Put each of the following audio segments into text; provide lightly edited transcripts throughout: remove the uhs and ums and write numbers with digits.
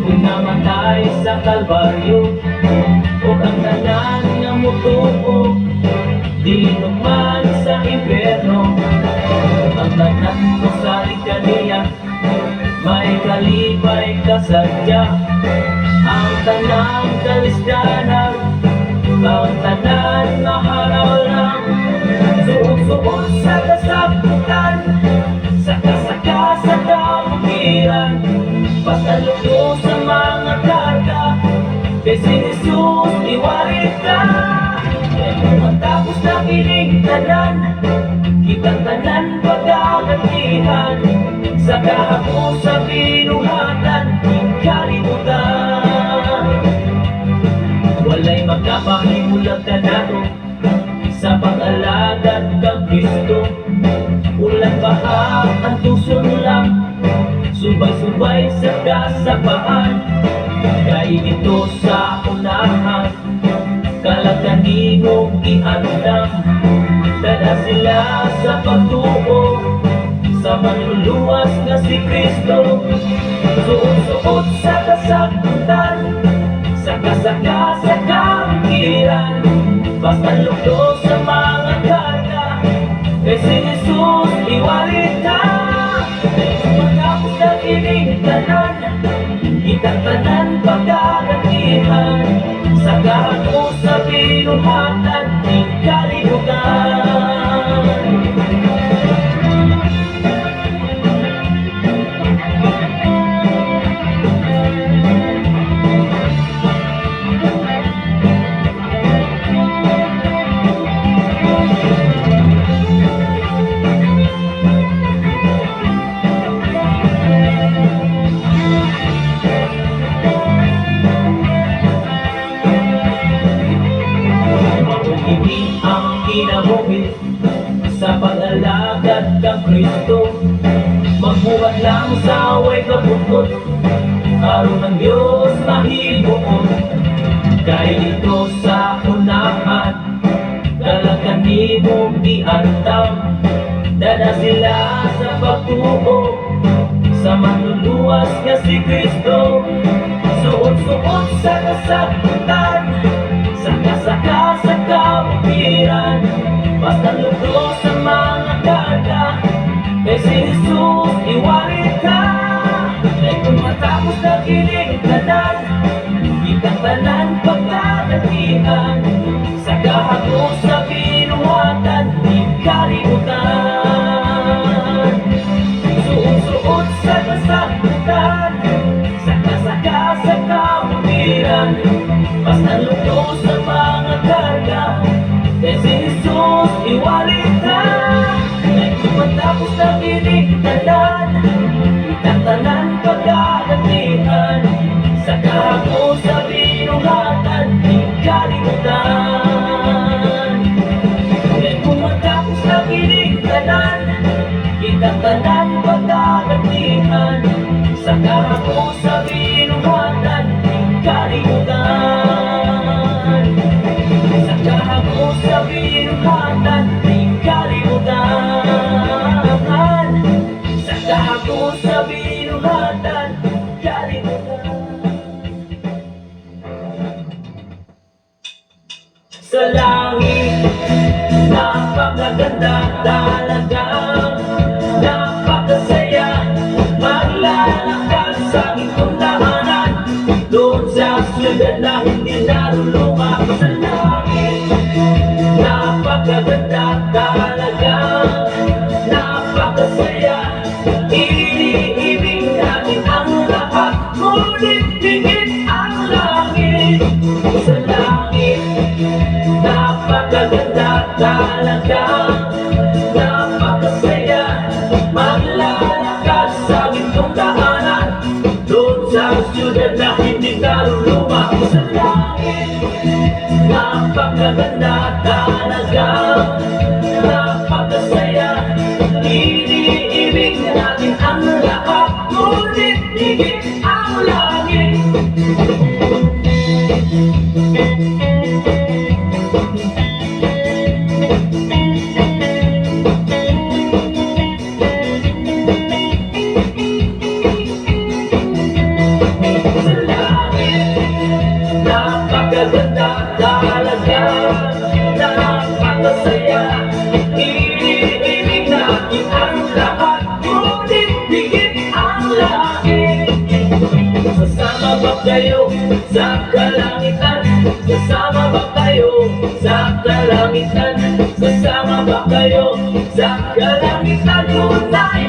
Kung namatay sa Kalbaryo, ug ang tanan nga mutuo dinugman sa impyerno. Ang tanan mosalig kaniya, may kalipay kasadya. Ang tanang kalisdanan, ang tanan maharaw lang. Suot-suot sa kasabutan, saka-saka sa kabukiran, pasalubong sa mga karga, kay si Jesus iwalit ka. Kay matapos na kining tanan, kitang tanan pagagantihan, sa kahapon sa binuhatan, kalimutan. Walay makapahimulag kanato sa pag-alagad kang Kristo. Ulan, baha, ang tuson lang, subay-subay sa kasapaan. Kay dito sa unahan, kalag kanimo giandam. Dala sila sa pagtuo sa manluluwas nga si Kristo. Suot-suot sa kasagutan, saka-saka sa kabukiran, basta lugdo sa mga karga, kay si Jesus iwalit ka. Matapos na kining tanan, kitang tanan pagagantihan, sa kahapon sa binuhatan, kalimutan. Mao kini ang kinabuhi sa pag-alagad kang Kristo. Magbuhat lang sa way kabukod, aron ang Diyos mahibuon. Kay dito sa unahan, kalag kanimong giandam. Dala sila sa pagtuo sa manluluwas nga si Kristo. Suot-suot sa kasagutan, saka-saka sa kabukiran, basta lugdo sa mga karga, kay si Jesus iwalit ka. Kay kung matapos na kining tanan, kitang tanan pagkagantihan, sa kahapon sa binuhatan, di kalimutan. Suot-suot sa kasagutan, saka-saka sa kabukiran, basta lugdo sa mga karga, kay si Jesus iwalit ka. Kay kung matapos na kining tanan, kitang tanan pagagantihan, sa kahapon sa binuhatan, di kalimutan. Kay kung matapos na kining tanan, kitang tanan pagagantihan, sa kahapon sa binuhatan, di kalimutan. Sa kahapon sa binuhatan, di kalimutan. Sa kahapon sa binuhatan, kalimutan. Sa langit, napakaganda talagang napakasaya. Maglalakad sa gintong daanan, doon sa syudad na hindi naluluma. Sa langit, napakaganda talagang napakasaya. Iniibig natin ang lahat, ngunit higit ang langit. Sa langit, napakaganda talaga, napakasaya. Maglalakad sa gintong daanan, doon sa syudad na hindi naluluma. Sa langit, napakaganda talaga, napakasaya. Iniibig natin ang lahat, ngunit higit ang langit. Kayo sa kalangitan? Sasama ba kayo sa kalangitan? Sasama ba kayo sa kalangitan? Tunay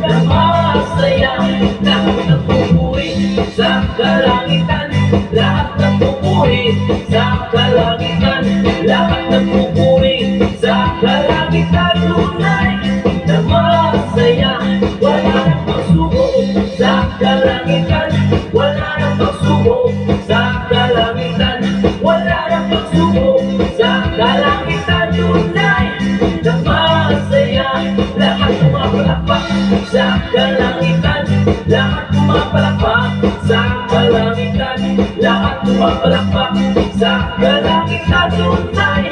na masaya, lahat ng pupuri sa kalangitan. Lahat ng pupuri sa kalangitan. Lahat ng pupuri sa kalangitan. Tunay na masaya. Wala nang pagsubok sa kalangitan. Wala nang pagsubok sa kalangitan. Wala nang pagsubok sa kalangitan. Tunay na masaya. Lahat pumapalakpak sa kalangitan. Lahat pumapalakpak sa kalangitan. Lahat pumapalakpak sa kalangitan. Tunay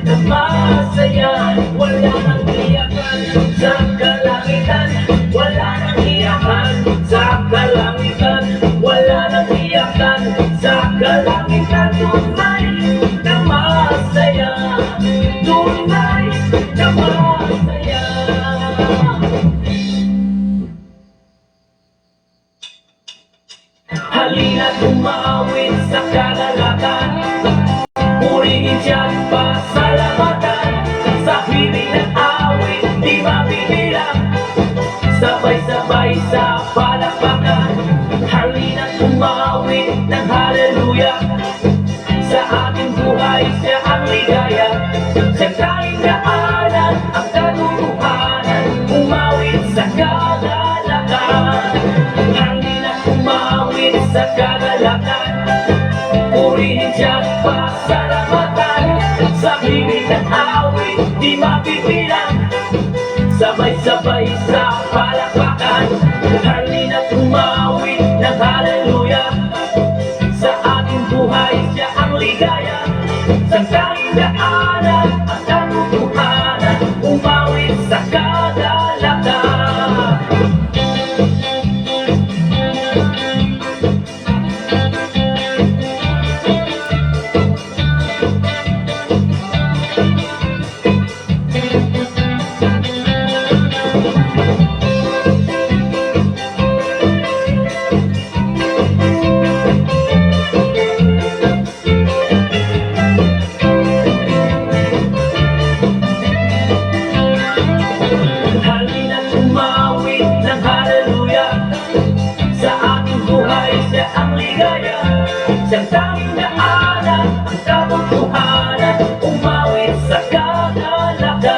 na masaya. Wala nang iyakan sa kalangitan. Wala nang iyakan sa kalangitan. Wala nang iyakan sa kalangitan. Tunay na masaya. Tunay na masaya. Halina, tumawid sa kagalakan. Purihin siya at pasalamatan. Sa hiling ng awit, di mabibilang. Sabay-sabay sa palakpakan. Halina, tumawid ng hallelujah. Sa ating buhay, siya ang ligaya. Sa tanging daanan, ang katotohanan. Umawit sa kagalakan. Halina, umawit sa kagalakan. Purihin siya at pasalamatan. Sa himig ng awit, di mabibilang. Sabay-sabay sa palakpakan. Halina, tumawit ng hallelujah. Sa ating buhay, siya ang ligaya. Sa tanging daanan, ang katotohanan. Umawit sa kagalakan. Halina, tumawit ng hallelujah. Sa ating buhay, siya ang ligaya. Siyang tanging daanan, ang katotohanan. Umawit sa kagalakan.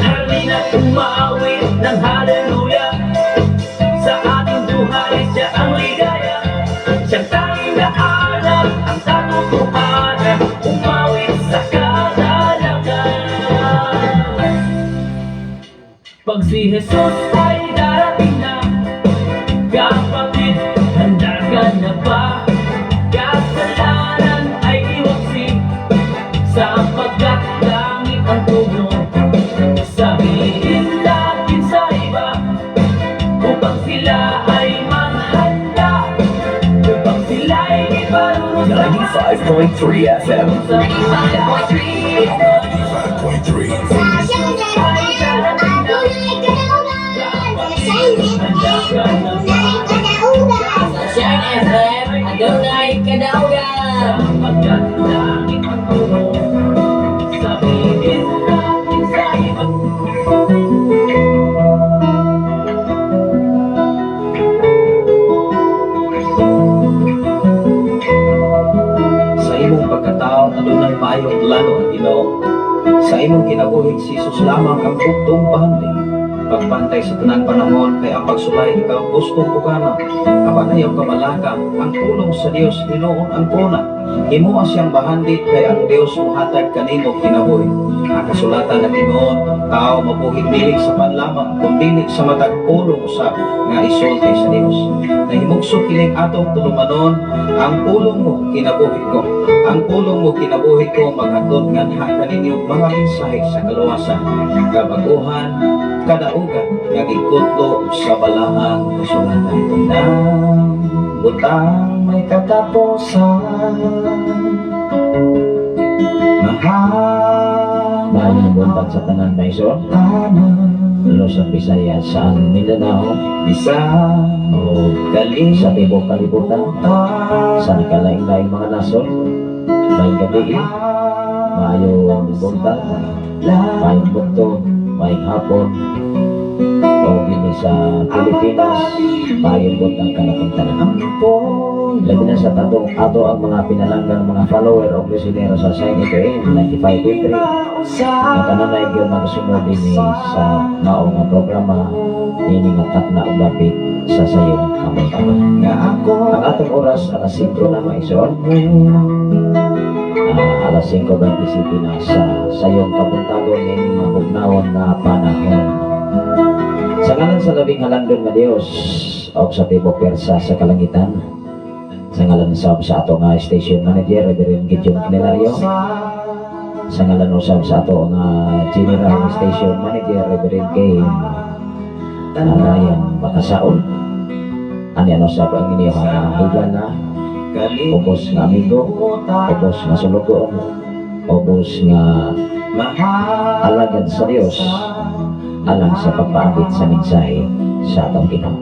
Halina, tumawit ng hallelujah. Sa ating buhay, siya ang ligaya. Siyang tanging daanan, ang katotohanan. Umawit sa kagalakan. Pag si Jesus ay darating na, kapatid, handa ka na ba? Kasalanan ay iwaksi, sapagkat langit ang tungo. Sabihin natin sa iba, upang sila ay maghanda, upang sila ay iparurusahan. 95.3 FM. 95.3. 95.3. Sa Shine FM, adunay kadaugan. Sa Shine FM, adunay kadaugan. Sapagkat langit ang tungo. Sabihin natin sa iba. Sa imong pagkatao, adunay maayong plano ang Ginoo. Sa imong kinabuhi, si Jesus lamang ang buktong bahandi. Pagbantay sa tanang panahon kay ang pagsulay ikaw gustong pugana. Apan ayaw kabalaka, ang pulong sa Dios hinuon ang kuna. Himoa siyang bahandi kay ang Dios muhatag kanimo kinabuhi. Ang kasulatan ng Ginoo, tao mabuhi dili sa pan lamang kundi sa matag pulong usab nga isulti sa Dios. Nahimugso kining atong tulumanon, ang pulong mo kinabuhi ko. Ang pulong mo kinabuhi ko maghatod nganha kaninyo mga mensahe sa kaluwasan, kabaguhan, kadaugan nga gikutlo sa balaang kasulatan. Tanang butang may katapusan. Mahal Maayong buntag sa tanan, Maison. tanan Luzon, Visayas, sa Mindanao bisan o kalibutan. Sa tibuok kalibutan, sa nakalaing-laing mga nasod, maayong gabii, maayong buntag, maayong bugto, maayong hapon, o dinhi sa Pilipinas, maayong buntag kanatong tanan. Labi na sa tatong ato ang mga pinalanggang mga follower o listenero sa Shine FM 95.3 nga kanunay gyud magasunod dinhi sa mao nga programa niini nga takna og dapit sa sayong kabuntagon. Ang atong oras, alas 5 na, mga igsoon. Alas 5:27 na sa sayong kabuntagon niini mga bugnawon nga panahon. Sa ngalan sa labing halandon nga Dios o sa tibok pwersa sa kalangitan, sa ngalan sa ato nga station manager, Reverend Gideon Candelario, sa ngalan usab sa ato nga general station manager, Reverend Kay Ryan Bakasaon, ani ano sab ang inyong nga higala, ubos nga amigo, ubos nga sulugoon, ubos nga alagad sa Dios alang sa pagpaabit sa mensahe sa atong Ginoo.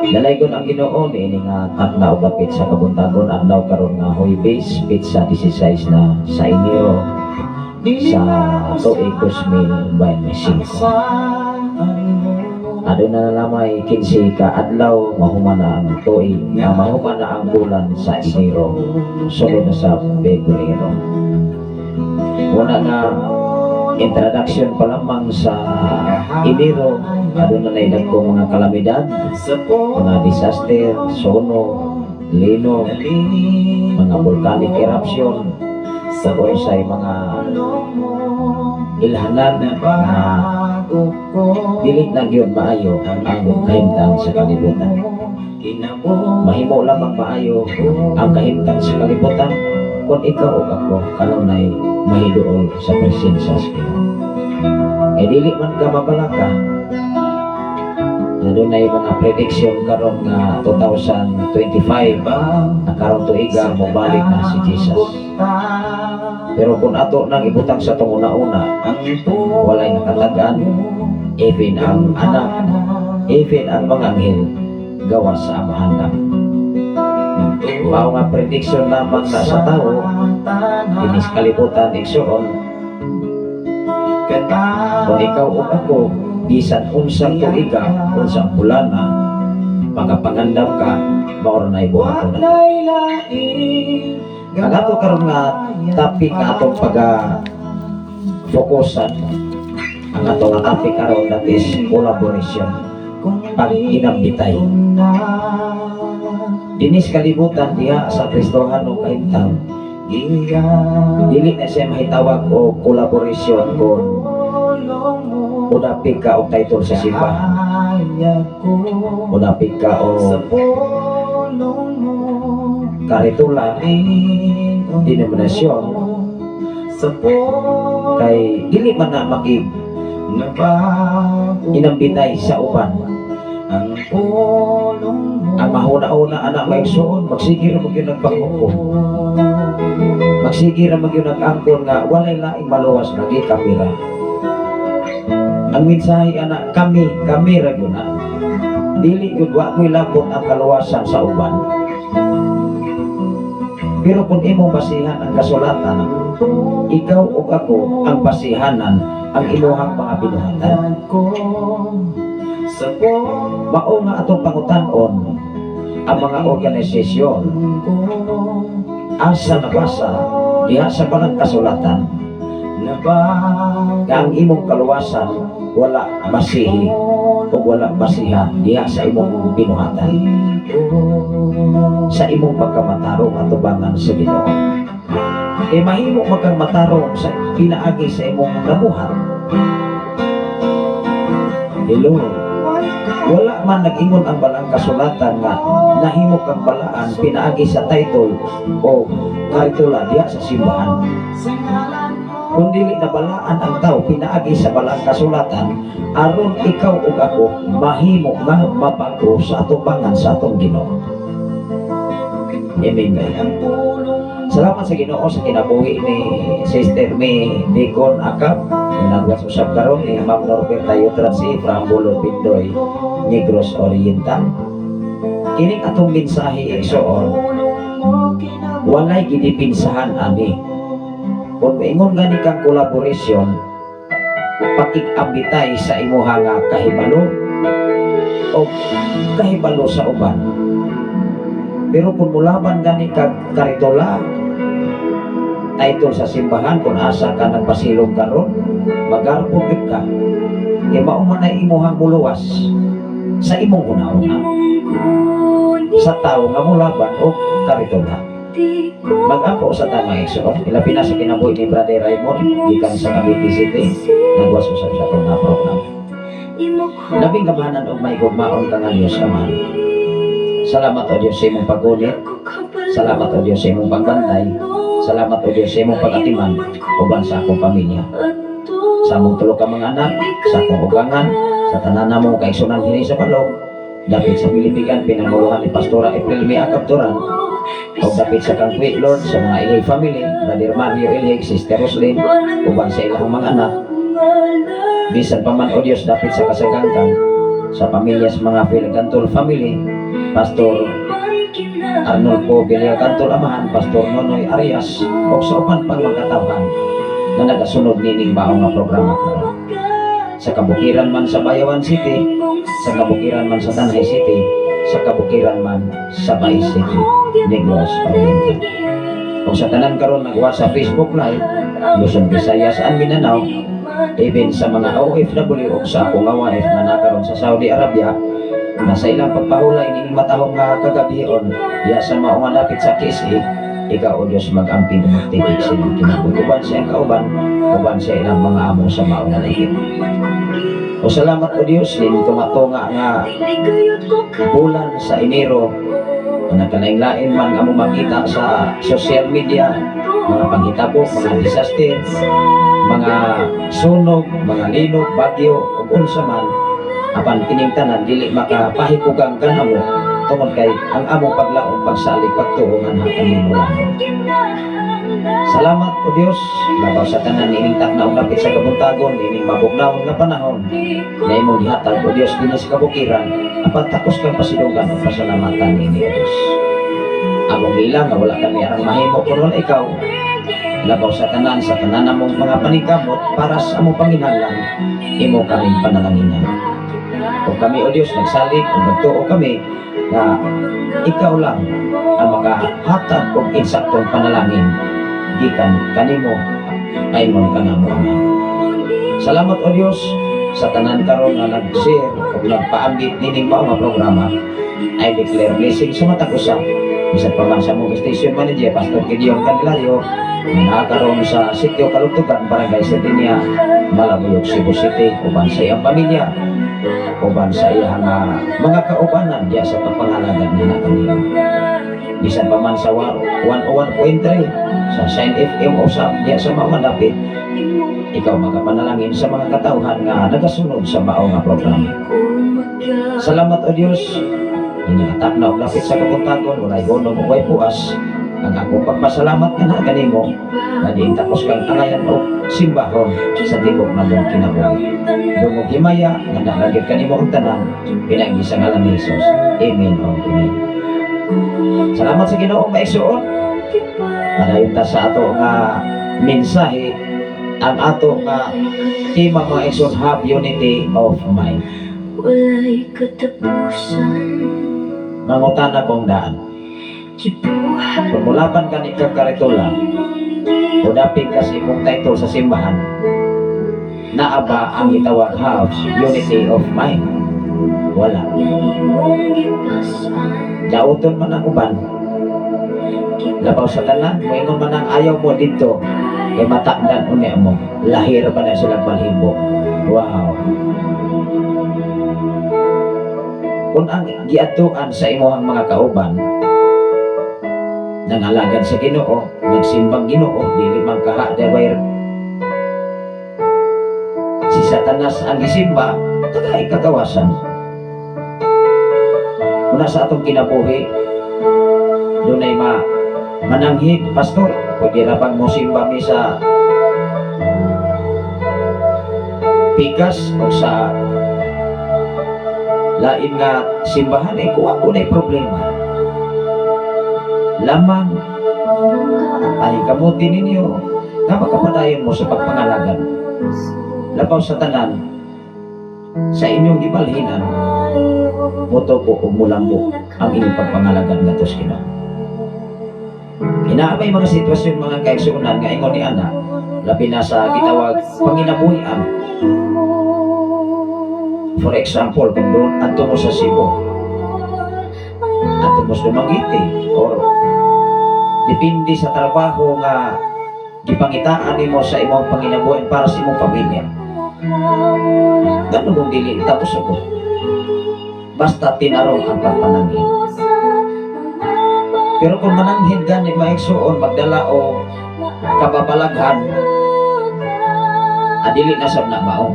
Dalaygon ang Ginoo niini nga takna og dapit sa kabuntagon, adlaw karon nga Huwebes, petsa 16 na sa Enero sa tuig 2025. Aduna na lamay 15 ka adlaw, mahuman na ang tuig, mahuman na ang bulan sa Enero, sulod na sa Pebrero. Una nga introduction pa lamang sa Enero, aduna na dagko mga kalamidad, mga disaster, suno, lino, mga volcanic eruption, sa unsay mga ilhanan na dili na gyud maayo ang kahimtang sa kalibutan. Mahimo lamang maayo ang kahimtang sa kalibutan kung ikaw ug ako kanunay mahiduol sa presensya sa Ginoo. Eh dili man ka mabalaka. Adunay mga prediction karon nga 2025 na karong tuiga mobalik na si Jesus. Pero kung ato nang ibutang sa atong una-una, walay nakatagan, even ang anak, even ang mga anghel, gawas sa Amahan lang. Mao nga prediction lamang na sa tao, dinis kalibutan, igsoon, kung ikaw ug ako, bisan unsang tuiga, unsang bulana, makapangandam ka, mao ra na ibuhaton na. Ang ato karon nga topic nga atong pag fokusan, ang ato nga topic karon, that is collaboration, pag-inambitay. Dinis kalibutan diha sa Kristohano kahimtang, dili na siya mahitawag o collaboration kung udapig ka og title sa simbahan, udapig ka og karitula, denominasyon, kay dili man na maki inambitay sa uban. Ang mahuna-una ana, mga igsoon, magsige ra magyud nagpanghukom, magsige ra magyud nag-angkon nga walay laing maluwas, lagi kami ra. Ang mensahe ana, kami kami ra gyud na. Dili gyud, wa ko'y labot ang kaluwasan sa uban. Pero kung imong basihan ang kasulatan, ikaw ug ako ang basihanan ang imuhang mga binuhatan. Mao nga atong pangutan-on ang mga organisasyon, asa nabasa diha sa balang kasulatan nga ang imong kaluwasan wala basihi o wala basiha diha sa imong binuhatan, sa imong pagkamatarong atubangan sa Ginoo? E mahimo man kang matarong sa pinaagi sa imong nabuhat. Hello? Wala man nag-ingon ang balang kasulatan nga nahimo kang balaan pinaagi sa title o karitula diha sa simbahan. Kung dili na balaan ang tao pinaagi sa balang kasulatan aron ikaw ug ako mahimo nga mabago sa atubangan sa atong Ginoo. Amen. Salamat sa Ginoo sa kinabuhi ni Sister May Deacon Akap. Ang nagwas usab karon ni Ma'am Norberta Yutrasi from Bulo Bindoy, Negros Oriental. Kining atong mensahe, igsoon, walay gidipinsahan ani. Kung maingon gani kang collaboration, pakig-ambitay sa imuha nga kahibalo o kahibalo sa uban. Pero kung mulaban gani kag karitola, title sa simbahan kung asa ka nagpasilong karon, magarbo gyud ka. Kay mao man ay imuhang muluwas sa imong una-una sa tawo nga mulaban o karitola. Mag-apo sa tama, igsoon, ilabi na sa kinabuhi ni Brother Raymond gikan sa Cavite City, nagwas usab sa atong nga program. Labing gamahanan og mahigugmaon ka nga Dios Amahan. Salamat, O Dios, sa imong paggunit. Salamat, O Dios, sa imong pagbantay. Salamat, O Dios, sa imong pagatiman uban sa akong pamilya. Sa among tulo ka mga anak, sa akong ugangan, sa tanan namong kaigsunan dinhi sa balog, dapit sa Pilipigan pinanguluhan ni Pastora April Mia Capturan, o dapit sa Kangkwi, Lord, sa mga Ilhig family, Brother Mario Ilhig, Sister Roslyn, uban sa ilang mga anak, bisan pa man, O Dios, dapit sa Kasagangkan, sa pamilya sa mga Philagantol family, Pastor Arnolfo Villagantol Amahan, Pastor Nonoy Arias, o sa uban pang mga katawhan na nagasunod nining mao nga programa karon. Sa kabukiran man sa Bayawan City, sa kabukiran man sa Tanay City, sa kabukiran man sa Bay City, Negros Oriental. O sa tanan karon nagwa sa Facebook Live, Luzon, Visayas and Mindanao, even sa mga OFW o sa akong nga wife nga nakaron sa Saudi Arabia, na sa ilang pagpahulay nining matahong nga kagabhion, diya sa mao nga dapit sa KSA, ikaw, O Diyos, mag-amping ug magtibik sa ilang kinabuhi. Uban sa iyang kauban, uban sa ilang mga amo sa mao nga dapit. O salamat, O Diyos, din tunga-tunga nga bulan sa Enero, ang nagkalain-lain man nga mo makita sa social media, mga panghitabo, mga disaster, mga sunog, mga linog, bagyo, ug unsa man, apan kining tanan dili makapahipugang kanamo tungod kay ang among paglaom, pagsalig, pagtuo nga kanimo lamang. Salamat, O Dios, labaw sa tanan nining takna og dapit sa kabuntagon, nining mabugnawon nga panahon na imong gihatag, O Dios, dinhi sa kabukiran, apan takos kang pasidunggan o pasalamatan nini, O Dios. Among giila nga wala kami arang mahimo kun wala ikaw. Labaw sa tanan namong mga paningkamot para sa among panginahanglan, imo kaming panalanginan. Kung kami, O Dios, nagsalig o nagtuo kami na ikaw lang ang makahatag og insaktong panalangin gikan kanimo aymon kanamo, Ama. Salamat, O Dios, sa tanan karon nga nag-share o nagpaambit nining mao nga programa. I declare blessing sa matag usa. Bisan pa man sa among station manager, Pastor Gideon Candelario, nga naa karon sa Sitio Kalugtugan, Barangay Sardenia, Malabuyoc, Cebu City, uban sa iyang pamilya, uban sa iyang mga kaubanan diya sa pagpangalagan nila kanila. Bisan pa man sa 101.3 sa Shine FM o sa diya sa mga dapit, ikaw magapanalangin sa mga katawhan nga nagasunod sa mao nga programa. Salamat, O Dios. Inihatag na og dapit sa kabuntagon, walay hunong o way puas ang akong pagpasalamat nga naa kanimo nga diin takos kang angayan og simbahon sa tibok namong kinabuhi. Dungog himaya nga nalagit kanimo ang tanan pinaagi sa ngalan ni Jesus. Amen o amen. Salamat sa Ginoo, maigsuon. Padayon ta sa ato nga mensahe. Ang ato nga tema, mga igsoon, have unity of mind. Wala'y katapusan. Mangutana kong daan. Gibuhat Kung mulaban ka ni kakaritola o dapit ka sa imong title sa simbahan, naa ba ang gitawag have unity of mind? Wala. nga imong gipasan. Dauton man ang uban. Labaw sa tanan, moingon man ang ayaw mo dito, kay matakdan unya mo. Lahir pa na sila balhibo. Wow. Kung ang giatuan sa imuhang mga kauban, nangalagad sa Ginoo, nagsimbang Ginoo, dili man kaha deway si Satanas ang gisimba, tagay kagawasan. Una sa atong kinabuhi, dunay ma mananghid, "Pastor, pwede ra bang mo simba mi sa Pikas o sa lain nga simbahan ay kuha ko na problema. Lamang ay kamuti ninyo nga makapadayon mo sa pagpangalagan. Labaw sa tanan, sa inyong gibalhinan, motubo o mulambo ang inyong pagpangalagan ngadto sa Ginoo. Kinaamay mga sitwasyon, mga kaigsuonan, nga ingon ni ana, labi na sa gitawag panginabuhian. For example, kung doon adto mo sa Cebu, adto mo sa Dumaguete, or depende sa trabaho nga gipangitaan nimo sa imong panginabuhian para sa imong pamilya. Ganun kung dili tapos ako. Basta tinarong ang pagpanangin. Pero kung mananghin gani, maigsuon, magdala o kababalaghan, adili na sab na mao.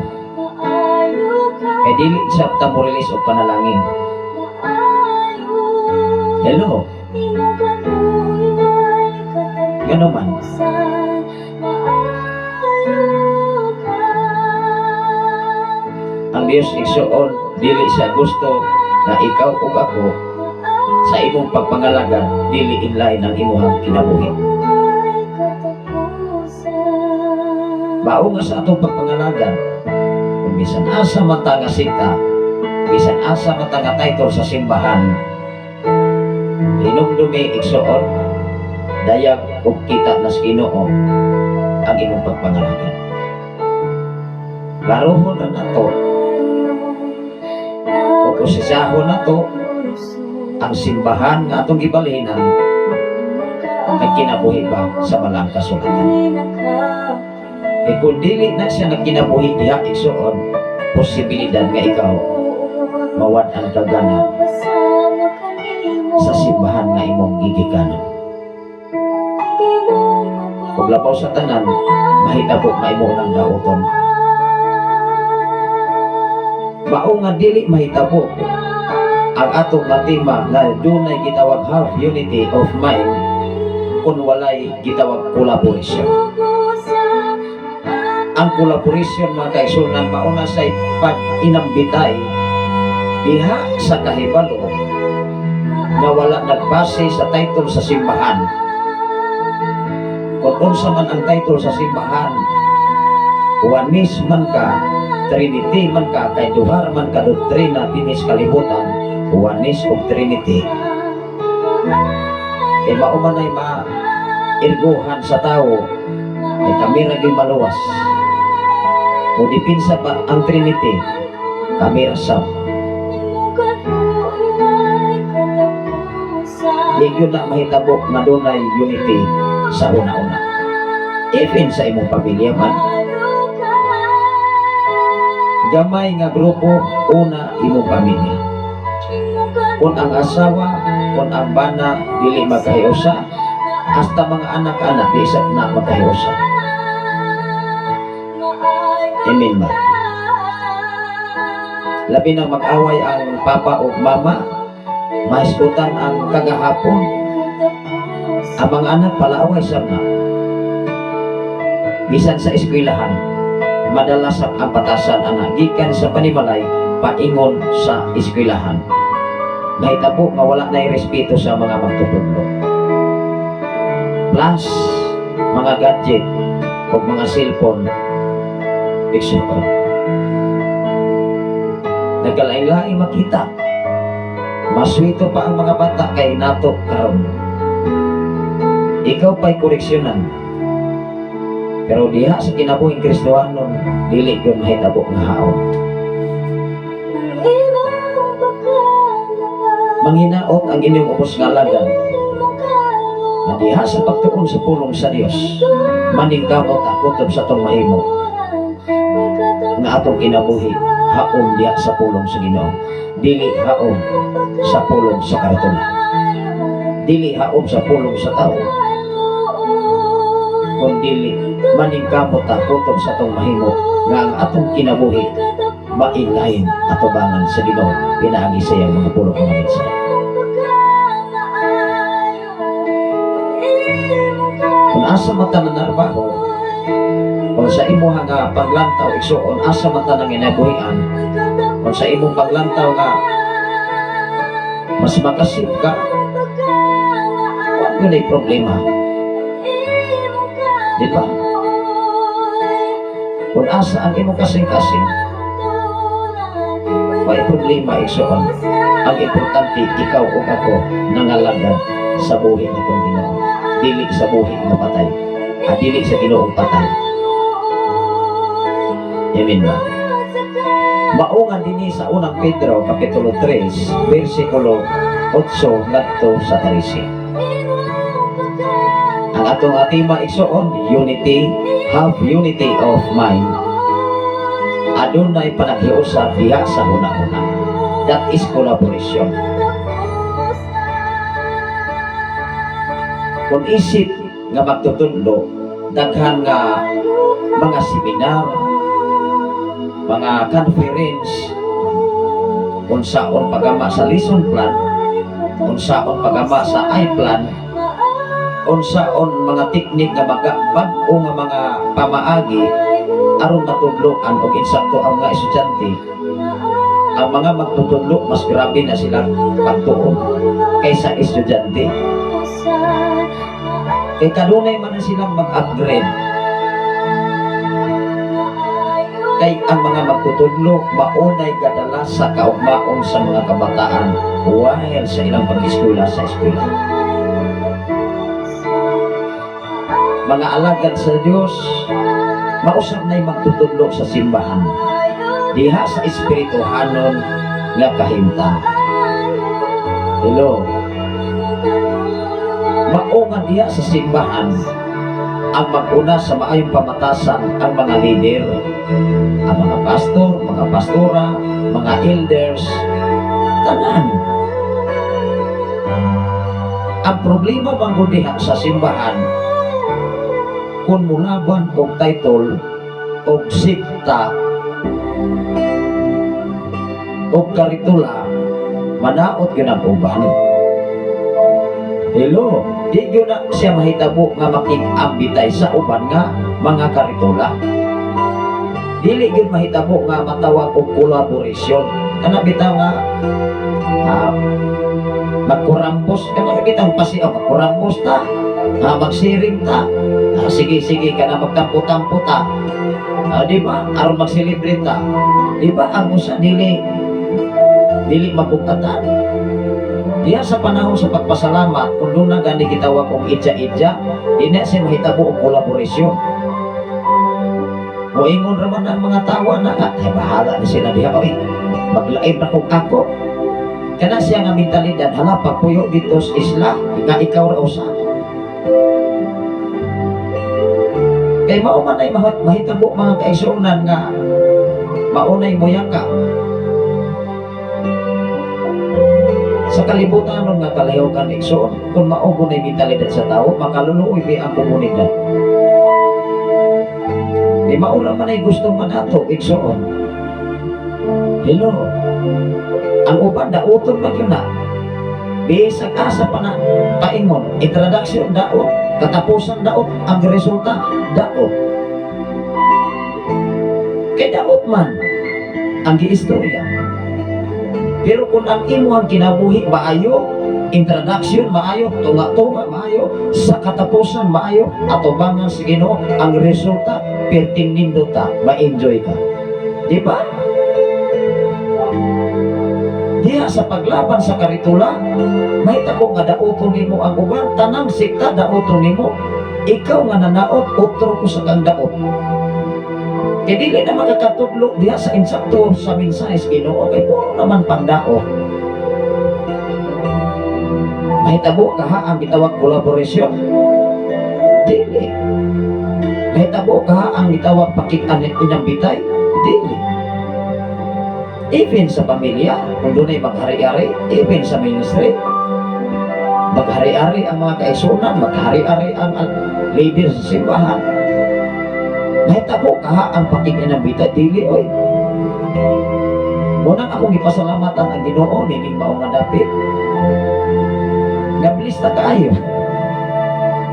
Kay dili sab ta mo release og panalangin. Hello. Gano man. Ang Dios, igsuon, dili sa gusto na ikaw ug ako sa imong pagpangalagan dili inline ang imong kinabuhi. Mao nga sa atong pagpangalagan, kung bisan asa man ta nga sekta, bisan asa man ta nga title sa simbahan, hinumdumi, igsuon, dayag ug kita na sa Ginoo ang imong pagpangalagan. Laruhon na nato o prosesahon nato ang simbahan nga atong gibalhinan, nagkinabuhi ba sa balang kasulatan? Eh kung dili na siya nagkinabuhi diha, igsuon, posibilidad nga ikaw mawad-an ka gana sa simbahan nga imong gigikanan. Ug labaw sa tanan, mahitabo nga imo nang dauton. Mao nga dili mahitabo ang atong nga tema nga dunay gitawag have unity of mind kung walay gitawag collaboration. Ang collaboration, mga kaigsuonan, mauna sa pag-inambitay diha sa kahibalo nga wala nagbase sa title sa simbahan. Kung unsa man ang title sa simbahan, Oneness man ka, Trinity man ka, kay duha man ka doktrina dinis kalibutan, Oneness o Trinity. E mao man ay ma-irguhan sa tao, ay kami ra gyud maluwas. O dipinsa pa ang Trinity, kami ra sab. Di gyud na mahitabo nga dunay unity sa una-una. Even sa imong pamilya man, gamay nga grupo, una imong pamilya. Kung ang asawa, kung ang bana dili magkahiusa, hasta mga anak-anak di isa na magkahiusa. Amen ba? Labi na mag-away ang papa o mama, mahisgutan ang kagahapon, ang mga anak palaaway sa na. Bisan sa eskwelahan, madalas ang patasan ana gikan sa panimalay paingon sa eskwelahan. Nahitabo nga wala na respeto sa mga magtutudlo. Plus, mga gadget o mga cellphone, igsuon. Nagkalain-lain makita. Maswito pa ang mga bata kay nato karon. Ikaw pa'y koreksyonan. Pero diha sa kinabuhing Kristohanon, dili gyud mahitabo nga haon. Manghinaot ang inyong ubos nga alagad na diha sa pagtuon sa pulong sa Dios, maningkamot ako sa atong mahimo nga atong kinabuhi haom diha sa pulong sa Ginoo, dili haom sa pulong sa karatula, dili haom sa pulong sa tao, kun dili maningkamot ta kutob sa atong mahimo nga ang atong kinabuhi mainlain atubangan sa Ginoo pinaagi sa iyang mga pulong, mga mensahe. Kung asa man ta nanarbaho o Kung sa imo nga paglantaw, igsuon, asa man tanang ginabuhian, kung sa imong paglantaw nga mas makasip ka, wa gyud problema. Di ba? Kung asa ang imong kasing-kasing, way problema, igsuon. Ang importante, ikaw ug ako nangalagad sa buhi nga atong Ginoo. Dili sa buhi nga patay. At dili sa Ginoong patay. Amen ba? Mao nga dinhi sa Unang Pedro kapitulo 3 bersikulo 8 ngadto sa 13. Ang atong tema, igsuon, unity, have unity of mind. Adunay panaghiusa diha sa huna-huna. That is collaboration. Kung isip nga magtutudlo, daghan nga mga seminar, mga conference, kung saon pagama sa lesson plan, kung saon pagama sa I-plan, unsaon mga teknik nga mga bag-o nga mga pamaagi aron matudloan og insakto ang mga estudyante. Ang mga magtutudlo, mas grabe na sila pagtuon kaysa estudyante, kay kanunay man na silang mag-upgrade, kay ang mga magtutudlo maunay gadala sa kaugmaon sa mga kabataan while sa ilang pag-eskwela sa eskwela. Mga alagad sa Dios, mausab na'y magtutudlo sa simbahan diha sa espirituhanon nga kahimtang. Hello? Mao nga diha sa simbahan, ang mag-una sa maayong pamatasan ang mga leader, ang mga pastor, mga pastora, mga elders, tanan. Ang problema bang diha sa simbahan, kung mulaban og title og sikta og karitula, manaot gyud ang uban. Hello? Di gyud na siya mahitabo nga makig-ambitay sa uban nga mga karitula. Dili gyud mahitabo nga matawag og collaboration. Kana bitaw nga magkurampos, kana bitang pasiaw, magkurampos ta, magsiring ta, sige sige kana magtampo-tampo ta, di ba, aron mag-celebrate ta? Di ba ang usa dili dili mabugatan? Diya sa panahon sa pagpasalamat, kung doon na gani gitawag og idya-idya, di na siya mahitabo og kolaborasyon. Moingon raman ang mga tawa na, "Ay, bahala na sila diha, oy. Maglain na kog ako." Kana siya nga mentalidad, hala, pagpuyo dito sa isla, nga ikaw ra usa. Kay mao man ay mahitabo, mga kaigsuonan, nga maunay moyaka. Sa kalibutan nun nga kalayokan, igsoon, kung mao na mentalidad sa tao, makaluluoy bi ang komunidad. Di mao ra man ay gusto man ato, igsoon. Hello? Ang uban dauton man yun na. Bisag asa pa na paingon, introduction daot, katapusan daot, ang resulta daot. Kay daot man ang giistorya. Pero kung ang imuhang kinabuhi maayo, introduction maayo, tunga-tunga maayo, sa katapusan maayo, atubangan sa Ginoo, ang resulta perting nindot ta, ma-enjoy ka. Di ba? Diha sa paglaban sa karitula, mahitabo nga dauton nimo ang uban, tanang sikta dauton nimo. Ikaw nga nanaot, otro ko sa kang daot. Kay dili na makakatudlo diha sa insakto sa mensahe sa Ginoo kay puro naman pangdaot. Mahitabo kaha ang gitawag collaboration? Dili. Mahitabo kaha ang gitawag pakig-inambitay? Dili. Even sa pamilya, kung dunay maghari-ari, even sa ministry, maghari-ari ang mga kaigsuonan, maghari-ari ang leader sa simbahan. Mahitabo kaha ang pakig-inambitay? Dili, oy. Munang akong gipasalamatan ang Ginoo nining mao nga dapit. Nga blessed na kaayo.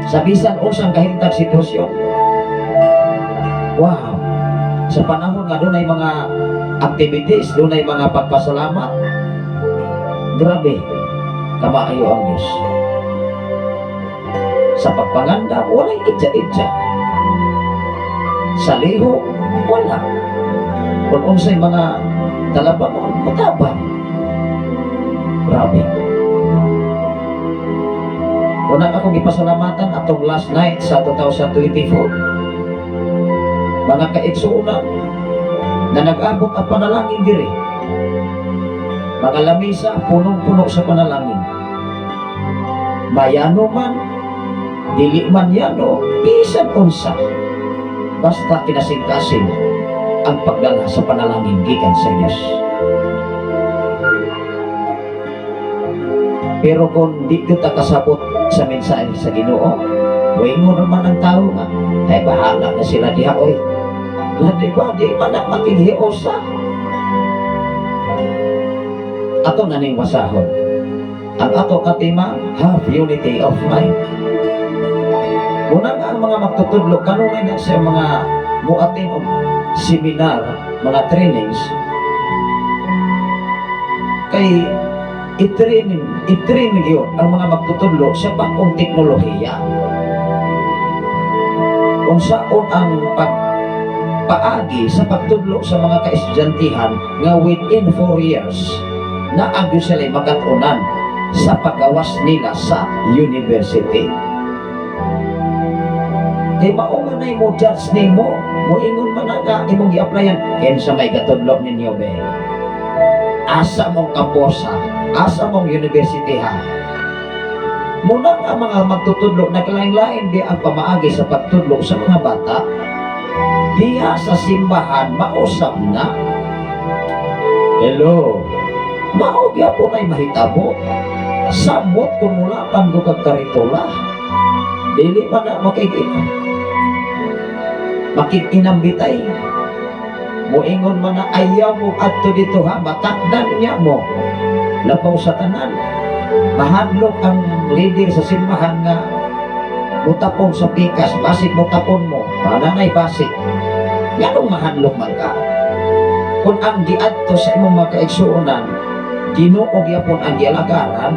Sa bisan unsang kahimtang sitwasyon. Wow. Sa panahon nga dunay mga activities, dunay mga pagpasalamat. Grabe, kamaayo ang Diyos. Sa pagpanganda, walay itsa-itsa. Sa liho, wala. Kung unsay mga talabangon, mutabang. Grabe. Una akong ipasalamatan atong last night sa 2024. Mga kaigsuonan na nag-abot ang panalangin diri. Mga lamisa, punong-puno sa panalangin. Mayano man, dili man yano, bisan unsa. Basta kinasing-kasing ang pagdala sa panalangin gikan sa Diyos. Pero kung di kita kasabot sa mensahe sa Ginoo, moingon naman ang tao nga, "Ay, bahala na sila diha oy." Na di ba, di man na makighiosa. Ato na ning basahon. Ang ato katima, have unity of mind. Muna nga ang mga magtutudlo, kanunay na sa mga muatin og seminar, mga trainings, kay i-training yun ang mga magtutudlo sa bagong teknolohiya. Unsaon ang pag paagi sa pagtudlo sa mga kaestudyantihan nga within 4 years na agyo sila makatunan sa paggawas nila sa university. Kay mao man ay mo judge nimo, moingon man na nga imong gi-applyan, "Kinsa may gatudlo ninyo be? Asa mong kampusa? Asa mong university ha?" Muna nga mga magtutudlo, naglain-lain di ang pamaagi sa pagtudlo sa mga bata. Diha sa simbahan, mausap na. Hello. Mao gyapon ay mahitabo. Samot kung mula pan kag karitula. Dili pa na makikinambitay. Moingon man na, "Ayaw mo adto dito ha," matakdan niya mo. Labaw sa tanan, mahadlok ang leader sa simbahan nga mutapon sa pikas, basig mutapon mo, mananay basig. Nganong mahadlok man ka? Kung ang giadto sa imong mga kaigsuonan, Ginoo gyapon ang gialagaran,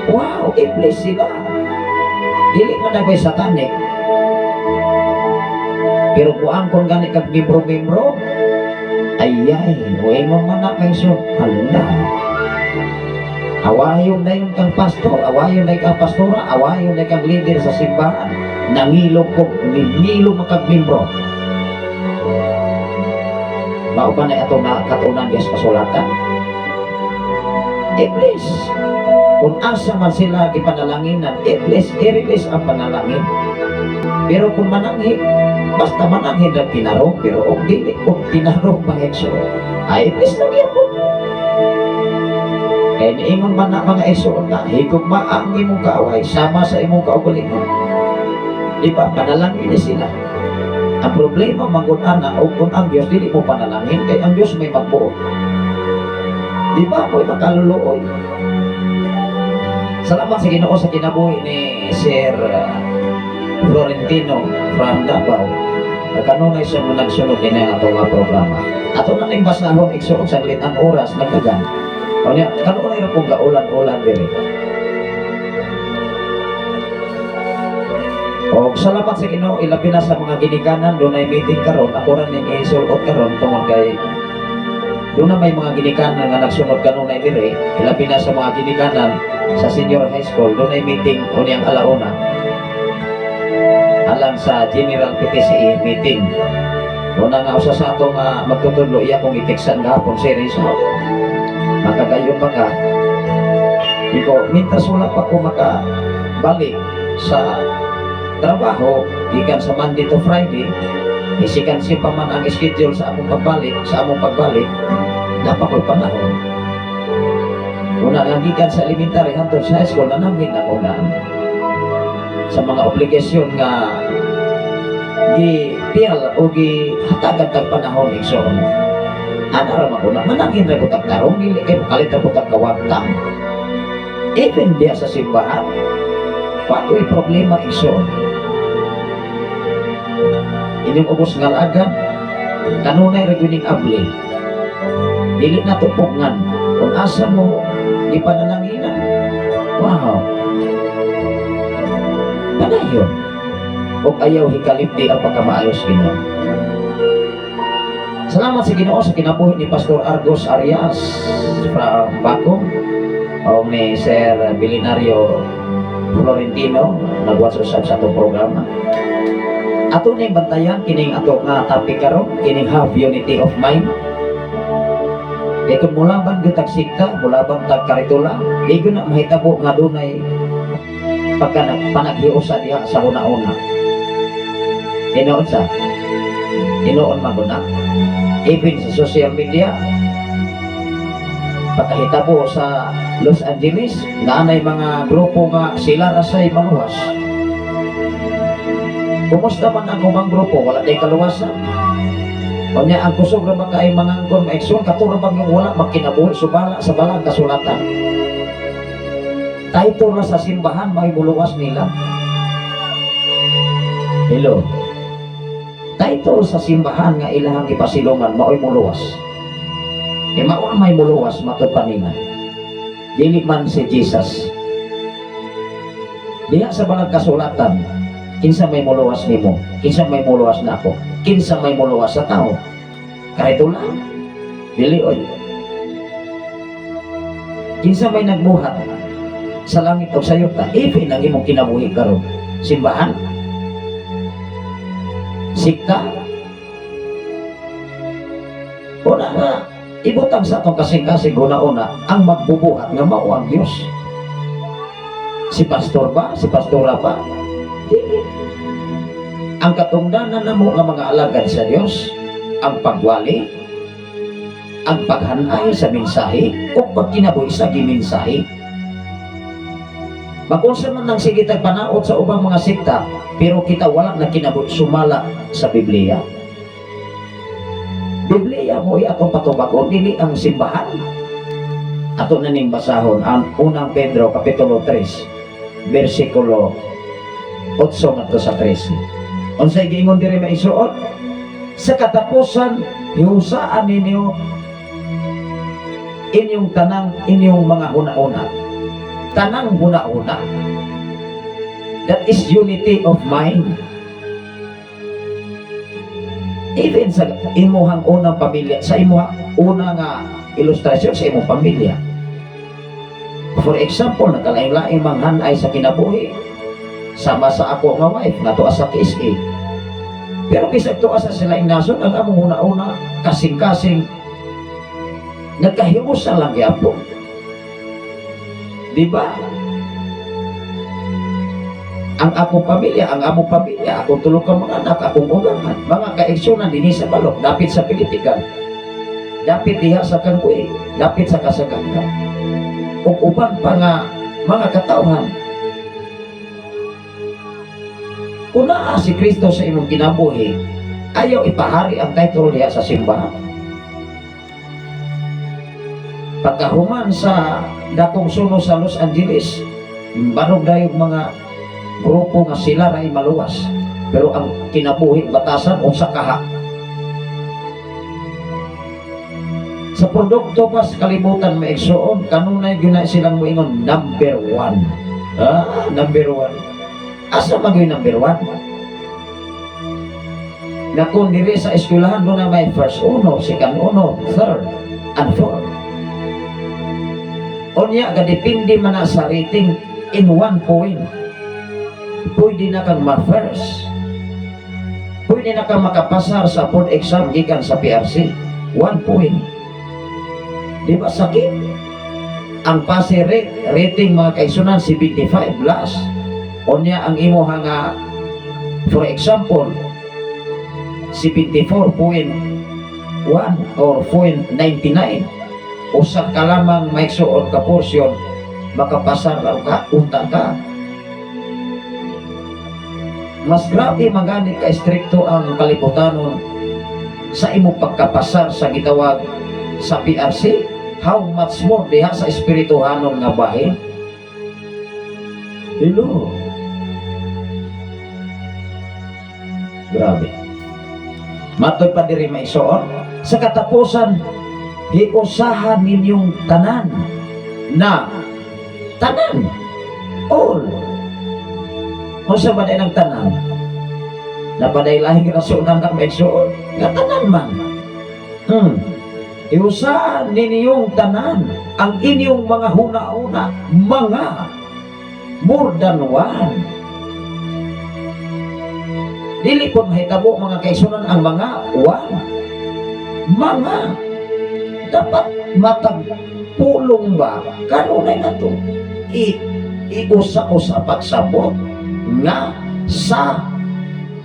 wow, i-bless sila. Dili man na satanic. Pero kuan kon gani kag membro-membro, ayay, moingon man na kay so, hala. Awayon na yun kang pastor, awayon na kang pastora, awayon na kang leader sa simbahan. Nangilo ko, nilo makag membro. Mao ba na ato na katunan sa kasulatan? Iblis. Kung asa man sila gipanalanginan, iblis, i-release ang panalangin. Pero kung mananghi, basta mananghin ng tinarong, pero og dili og tinarong mga igsoon, ay iblis na gyapon. Kaya niingon man na mga igsoon nga, higugma ang imong kaaway, sama sa imong kaugalingon. Di ba? Panalangin ni sila. Ang problema manggod ana o kung ang Diyos dili mo panalangin kay ang Diyos may magbuot. Di ba mo'y makaluluoy? Salamat sa Ginoo sa kinabuhi ni Sir Florentino from Davao. Kanunay siya mo nagsunod din ang atong nga programa. Ato na ning basahon, igsuon, saglit ang oras nagdagan. O niya, kanunay ra pong gaulan-ulan diri. Og salamat sa Ginoo, ilabi na sa mga ginikanan dunay meeting karon. Ako ra ning isulot karon tungod kay doon na may mga ginikanan nga nagsunod kanunay diri, ilabi na sa mga ginikanan sa senior high school, dunay meeting unyang alauna alang sa General PTCE meeting. Una nga usa sa atong magtutudlo, iya kong iteksan gahapon, "Series, makagayon ba ka?" Iko, mintras wala pa ko makabalik sa trabaho, gikan sa Monday to Friday, isikan si pa man ang schedule sa among pagbalik, napakoy panahon. Una lang gikan sa elementary hangtod sa high school, nanangin ako na sa mga obligasyon nga gi piyal o gi hatagan kag panahon, igsoon. Ana ra man ko na manangin ra ko tag tarong, dili kay makalit ra ko tag kawagtang. Even diya sa simbahan, pako'y problema, igsoon. Inyong ubos nga alagad, kanunay ra gyud ning abli. Dili na to pugngan kung asa mo gipanalanginan. Wow. Padayon. Ug ayaw hikalipti ang pagkamaayo sa Ginoo. Salamat sa Ginoo sa kinabuhi ni Pastor Argos Arias from Bacong o ni Sir Bilinario Florentino, nagwatch usab sa atong programa. Ato ning bantayan kining ato nga topic karon, kining have unity of mind. Kay kung mulaban gyud tag sikta, mulaban tag karitula, di gyud na mahitabo nga dunay pagka panaghiusa diha sa una-una. Tinuod sa? Tinuod man gud na. Even sa social media, pagkahitabo sa Los Angeles, naanay mga grupo nga sila rasay maluwas. Kumusta man ang ubang grupo, wala day kaluwasan. Unya ang kusog ra ba kay mangangkon, maigsoon, kato ra bang yung wala magkinabuhi subala sa balang kasulatan. Title ra sa simbahan may muluwas nila. Hello. Title sa simbahan nga ilahang gipasilungan mao'y muluwas. E mao may muluwas matud pa nila. Dili man si Jesus. Diha sa balang kasulatan, kinsa may muluwas nimo, kinsa may muluwas nako, kinsa may muluwas sa tao. Kahit lang. Dili oy. Kinsa may nagbuhat sa langit o sa yuta, even ang imong kinabuhi karon, simbahan, sikta, una nga, ibutang sa atong kasing-kasing una-una, ang magbubuhat nga mao ang Diyos. Si pastor ba? Si pastora ba? Dili. Ang katungdanan namo nga mga alagad sa Dios, ang pagwali, ang paghanay sa mensahe, o pagkinabuhi sa gimensahe. Magunsa man nang sige tag panaot sa ubang mga sekta, pero kita wala na kinabuhi sumala sa Biblia. Biblia mo atong patubagon, dili ang simbahan. Ato na ning basahon ang Unang Pedro kapitulo 3 bersikulo 8 ngadto sa 13. Unsay giingon diri, maigsuon? Sa katapusan, hihusaan ninyo inyong tanang inyong mga huna-huna. Tanang huna-huna. That is unity of mind. Even sa imuhang unang pamilya, sa imuhang una nga ilustrasyon sa imong pamilya. For example, nagkalain-lain manghanay sa kinabuhi. Sama sa ako nga wife, nga tuwa sa KSA. Pero bisag tuwa sa sila nasod, ang among una-una, kasing-kasing, nagkahiusa lang gyapon. Di ba? Ang akong pamilya, ang among pamilya, akong tulo ka mga anak, akong ugangan, mga kaigsuonan dinhi sa balok, dapit sa Pilitikan, dapit diha sa Kangwe, dapit sa Kasaganga. Ug uban pa nga mga katawhan. Kung naa si Kristo sa imong kinabuhi, ayaw ipahari ang title diha sa simbahan. Pagkahuman sa dakong suno sa Los Angeles, banog dayong mga grupo nga sila ray maluwas. Pero ang kinabuhi batasan unsa kaha. Sa produkto pa sa kalibutan, maigsuon, kanunay gyud na silang moingon number one. Ah, number one. Asa man gyud number one? Na kung diri sa eskwelahan doon na may first uno, second uno, third, and fourth. Unya, gadepende man na sa rating in one point. Pwede na kang ma-first. Pwede na kang makapasar sa board exam gikan sa PRC. One point. Di ba sakit? Ang pass rate, rating, mga kaigsuonan, 75 plus. Unya ang imo nga, for example, 74.1 or 0.99, usa ka lamang maigsuon ka portion, makapasar lang ka unta ka. Mas grabe magani ka estrikto ang kalibutanon sa imong pagkapasar sa gitawag sa PRC, how much more diha sa espirituhanon nga bahin? Hello, grabe. Matod pa diri, maigsoon, sa katapusan, hiusahan ninyong tanan na tanan, all. Unsa ba ng tanan? Napaday lahing rasunan ng maigsoon nga tanan man. Hiusahan ninyong tanan ang inyong mga huna-huna, mga more than one. Dili po mahitabo, mga kaigsuonan, ang mga one. Mga dapat matag pulong ba kanunay na to i iusa-usa pagsabot nga sa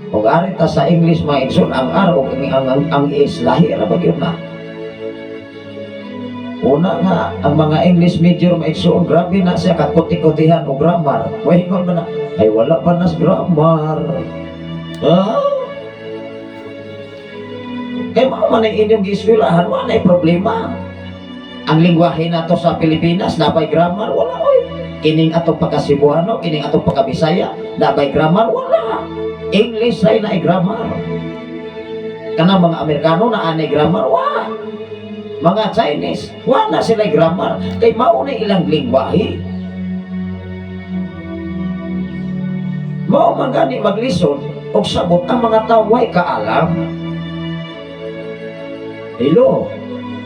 ug ari ta sa English, mga igsoon, ang R ug ang S lahi ra ba gyud na. Una nga, ang mga English major, maigsoon, grabe na siya kakuti-kutihan o grammar. Wahingon ba na? Ay, wala pa nas grammar. Ah? Kay mao man ang inyong gieskwelahan, wala na problema. Ang lingwahe nato sa Pilipinas, napay grammar, wala oy. Kining atong pagka-Cebuano, kining atong pagka-Bisaya, napay grammar, wala. English ay na grammar. Kanang mga Amerikano na anay grammar, wala. Mga Chinese, wala sila grammar. Kay mao na ilang lingwahe. Mao man gani maglisod og sabot ang mga tao way kaalam. Hello.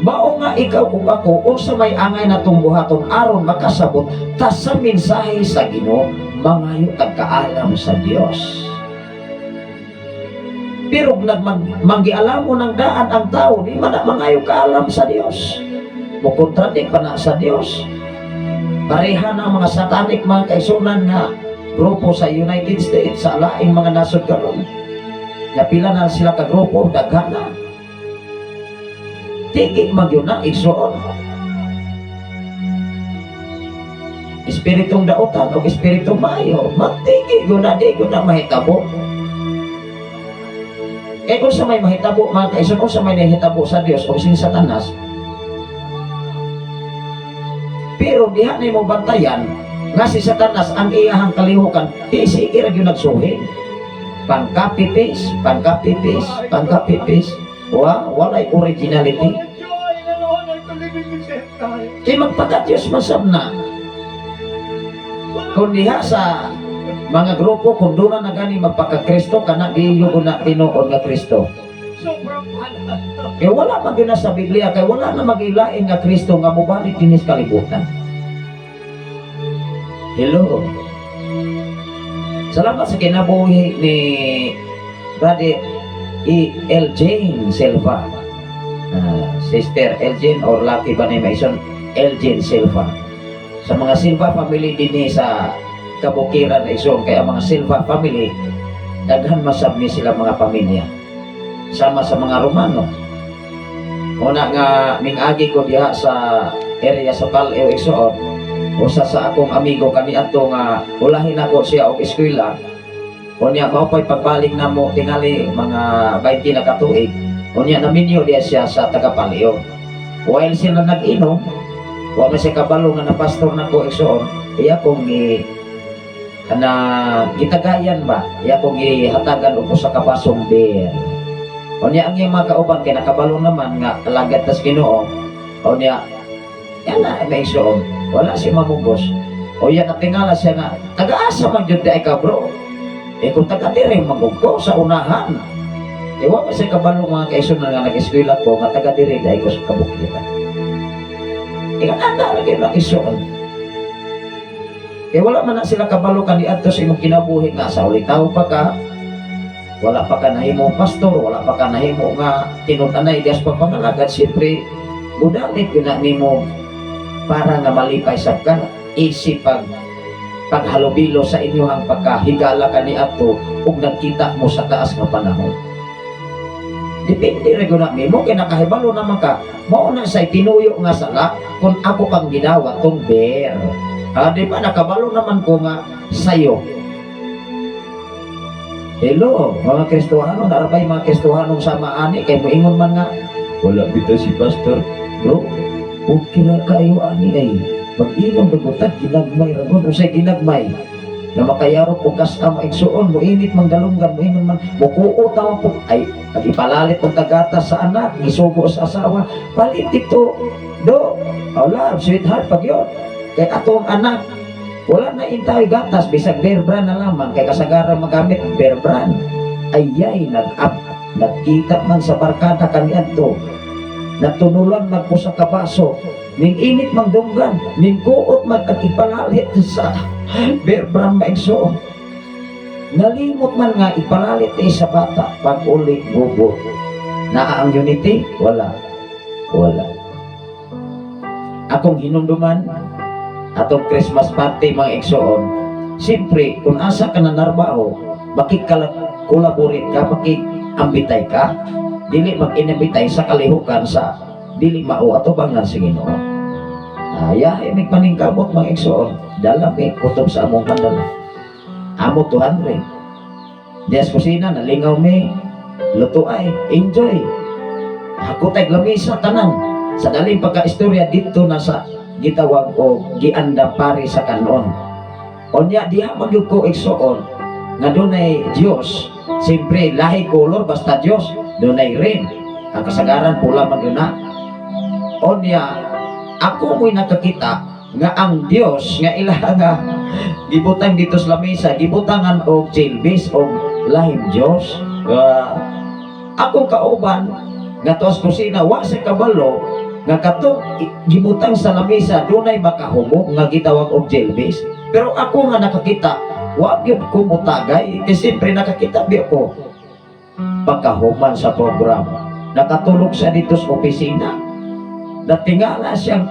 Mao nga ikaw ug ako, unsa may angay natong buhaton aron makasabot ta sa mensahe sa Ginoo? Mangayo tag kaalam sa Dios. Pero nagmang manggialam mo ng daan ang tao, di man na mangayo kaalam sa Dios. Mo-contradict pa na sa Dios. Pareha na ang mga satanic, mga kaigsuonan, nga grupo sa United States, sa laing mga nasod karon. Napila na sila ka grupo, daghan na. Tigi magyun na, igsoon. Espiritong dautan o espiritong maayo, magtigi yun na, di yun na mahitabo. Eh kung sa may mahitabo, mga kaigsoon, kung sa may nahitabo sa Dios o sin Satanas, pero diha na mo bantayan nga si Satanas ang iyahang kalihukan, di sige ra gyud nagsuhi. Pang-copy paste, pang-copy paste, pang-copy paste. Wa, walay originality. Kay magpaka-Diyos man sab na. Kung diha sa mga grupo, kung doon na gani magpaka-Kristo, kana giyo na tinuod nga Kristo. Kay wala man gyud na sa Biblia, kay wala na magilain nga Kristo nga mobalik dinhi sa kalibutan. Hello. Salamat sa kinabuhi ni Brother E. L. Jane Silva. Sister Elgin or Lucky ba ni Mason Elgin Silva. Sa mga Silva family dinhi sa Kabukiran na igsoon, kaya ang mga Silva family daghan masab ni sila mga pamilya. Sama sa mga Romano. Una nga mingagi ko diha sa area sa Paleo, igsoon, usa sa akong amigo kaniadto nga ulahin ako siya og eskwela. Unya mao pa'y pagbalik namo tingali mga 20 na katuig. Unya naminyo diya siya sa taga Paleo. While sila nag-inom, wa man siya kabalo nga na pastor nako, igsoon, iya kong gi kana gitagayan ba, iya kong gihatagan og usa ka basong beer. Unya ang iyang mga kauban kay nakabalo naman nga alagad tas Ginoo. Unya yan na may igsoon, wala si mamugos. O yan natingala siya nga taga-asa man jud di ka, bro. Eh kung taga diri magug ko sa unahan. Eh wa man siya kabalo, mga kaigsoon, nga nag-eskwela ko nga taga diri dai ko sa kabukiran. Eh ana lagi na, igsoon. Kaya wala man na sila kabalo kaniadto sa imong kinabuhi nga sa ulitaw pa ka, wala pa ka nahimo pastor, wala pa ka nahimo nga tinud-anay dias pagpangalagad, siyempre, mudalit yun na nimo para nga malipay sa ka, easy pag paghalubilo sa inyong pagkahigala kaniadto ug nagkita mo sa taas nga panahon. Depende ra gyud na nimo kay nakahibalo naman ka, mao na say tinuyo nga sala kung ako pang ginawa tong beer. Ah, di ba nakabalo naman ko nga sayo. Hello, mga Kristohano, narabay mga Kristohano sama ani kay moingon man nga wala bitaw si pastor. Bro, okay ra kayo ani ay mag-inom ra gud ginagmay ra gud, unsay ginagmay? Nga makayarok og kas-am, igsuon, moinit mang galunggan, moingon man, mukuo tawa po, ay, nag-ipalalit og tagata sa anak, gisugo sa asawa, palit ito, do, oh love, sweetheart, pag yun, kay atong anak, wala na intay gatas, bisag Bear Brand na lamang, kay kasagaran magamit, Bear Brand. Ayay, nag-up, nagkita man sa barkada kaniadto, natunulan magpusa ka baso, ning init mang dunggan, ning kuot man at ipalalit sa Bear Brand, maigsoon. Nalimot man nga ipalalit eh sa bata, pag uli bubot. Naa ang unity? Wala. Wala. Akong hinumduman, atong Christmas party, mga igsoon, siyempre, kung asa ka na narbaho, makikolaborate ka, makikambitay ka, dili mag-inabitay sa kalihukan sa dili mao atubangan sa Ginoo. Ay, may paningkamot, mga igsoon, dala may kutob sa among kadala. Amo 200. Dias kusina, nalingaw mi, luto ay, enjoy. Ako tay lamisa tanan. Sa daling pagka-istorya dito na sa gitawag o gianda pare sa kanon. Onya diha man gyud ko, igsoon, nga dunay Dios. Siyempre lahi color basta Dios, dunay rin. Ang kasagaran pula man gyud na. Onya ako mo'y nakakita nga ang Dios nga ila nga gibutang dito sa lamesa, gibutangan og chilbis og lahim Dios. Ako kauban nga tuas kusina wa sa kabalo nga katong gibutang sa lamesa dunay makahubog nga gitawag og jelbis. Pero ako nga nakakita, wa gyud ko mutagay kay siyempre nakakita bi ako. Pagkahuman sa program, nakatulog siya dito sa opisina. Natingala siyang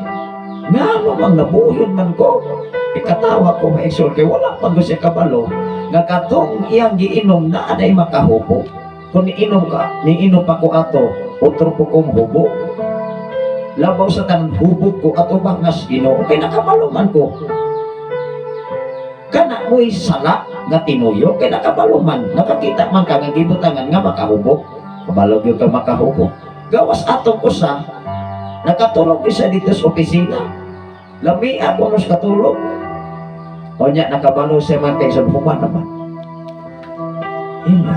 ngano mang nabuhyon man ko. Ikatawa ko, maigsoon, kay wala pa ko siya kabalo nga katong iyang giinom na anay makahubo. Kung niinom ka, niinom pa ko ato, otro po kong hubo. Labaw sa tanan, hubog ko ato bangas Ginoo kay nakabalo man ko. Kana mo'y sala nga tinuyo kay nakabalo man, nakakita man ka nga gibutangan nga makahubog. Kabalo gyud ka makahubog. Gawas atong usa, nakatulog isa dito sa opisina. Lami ako nos katulog. Onya nakabalo siya man kay sa human naman. Ina.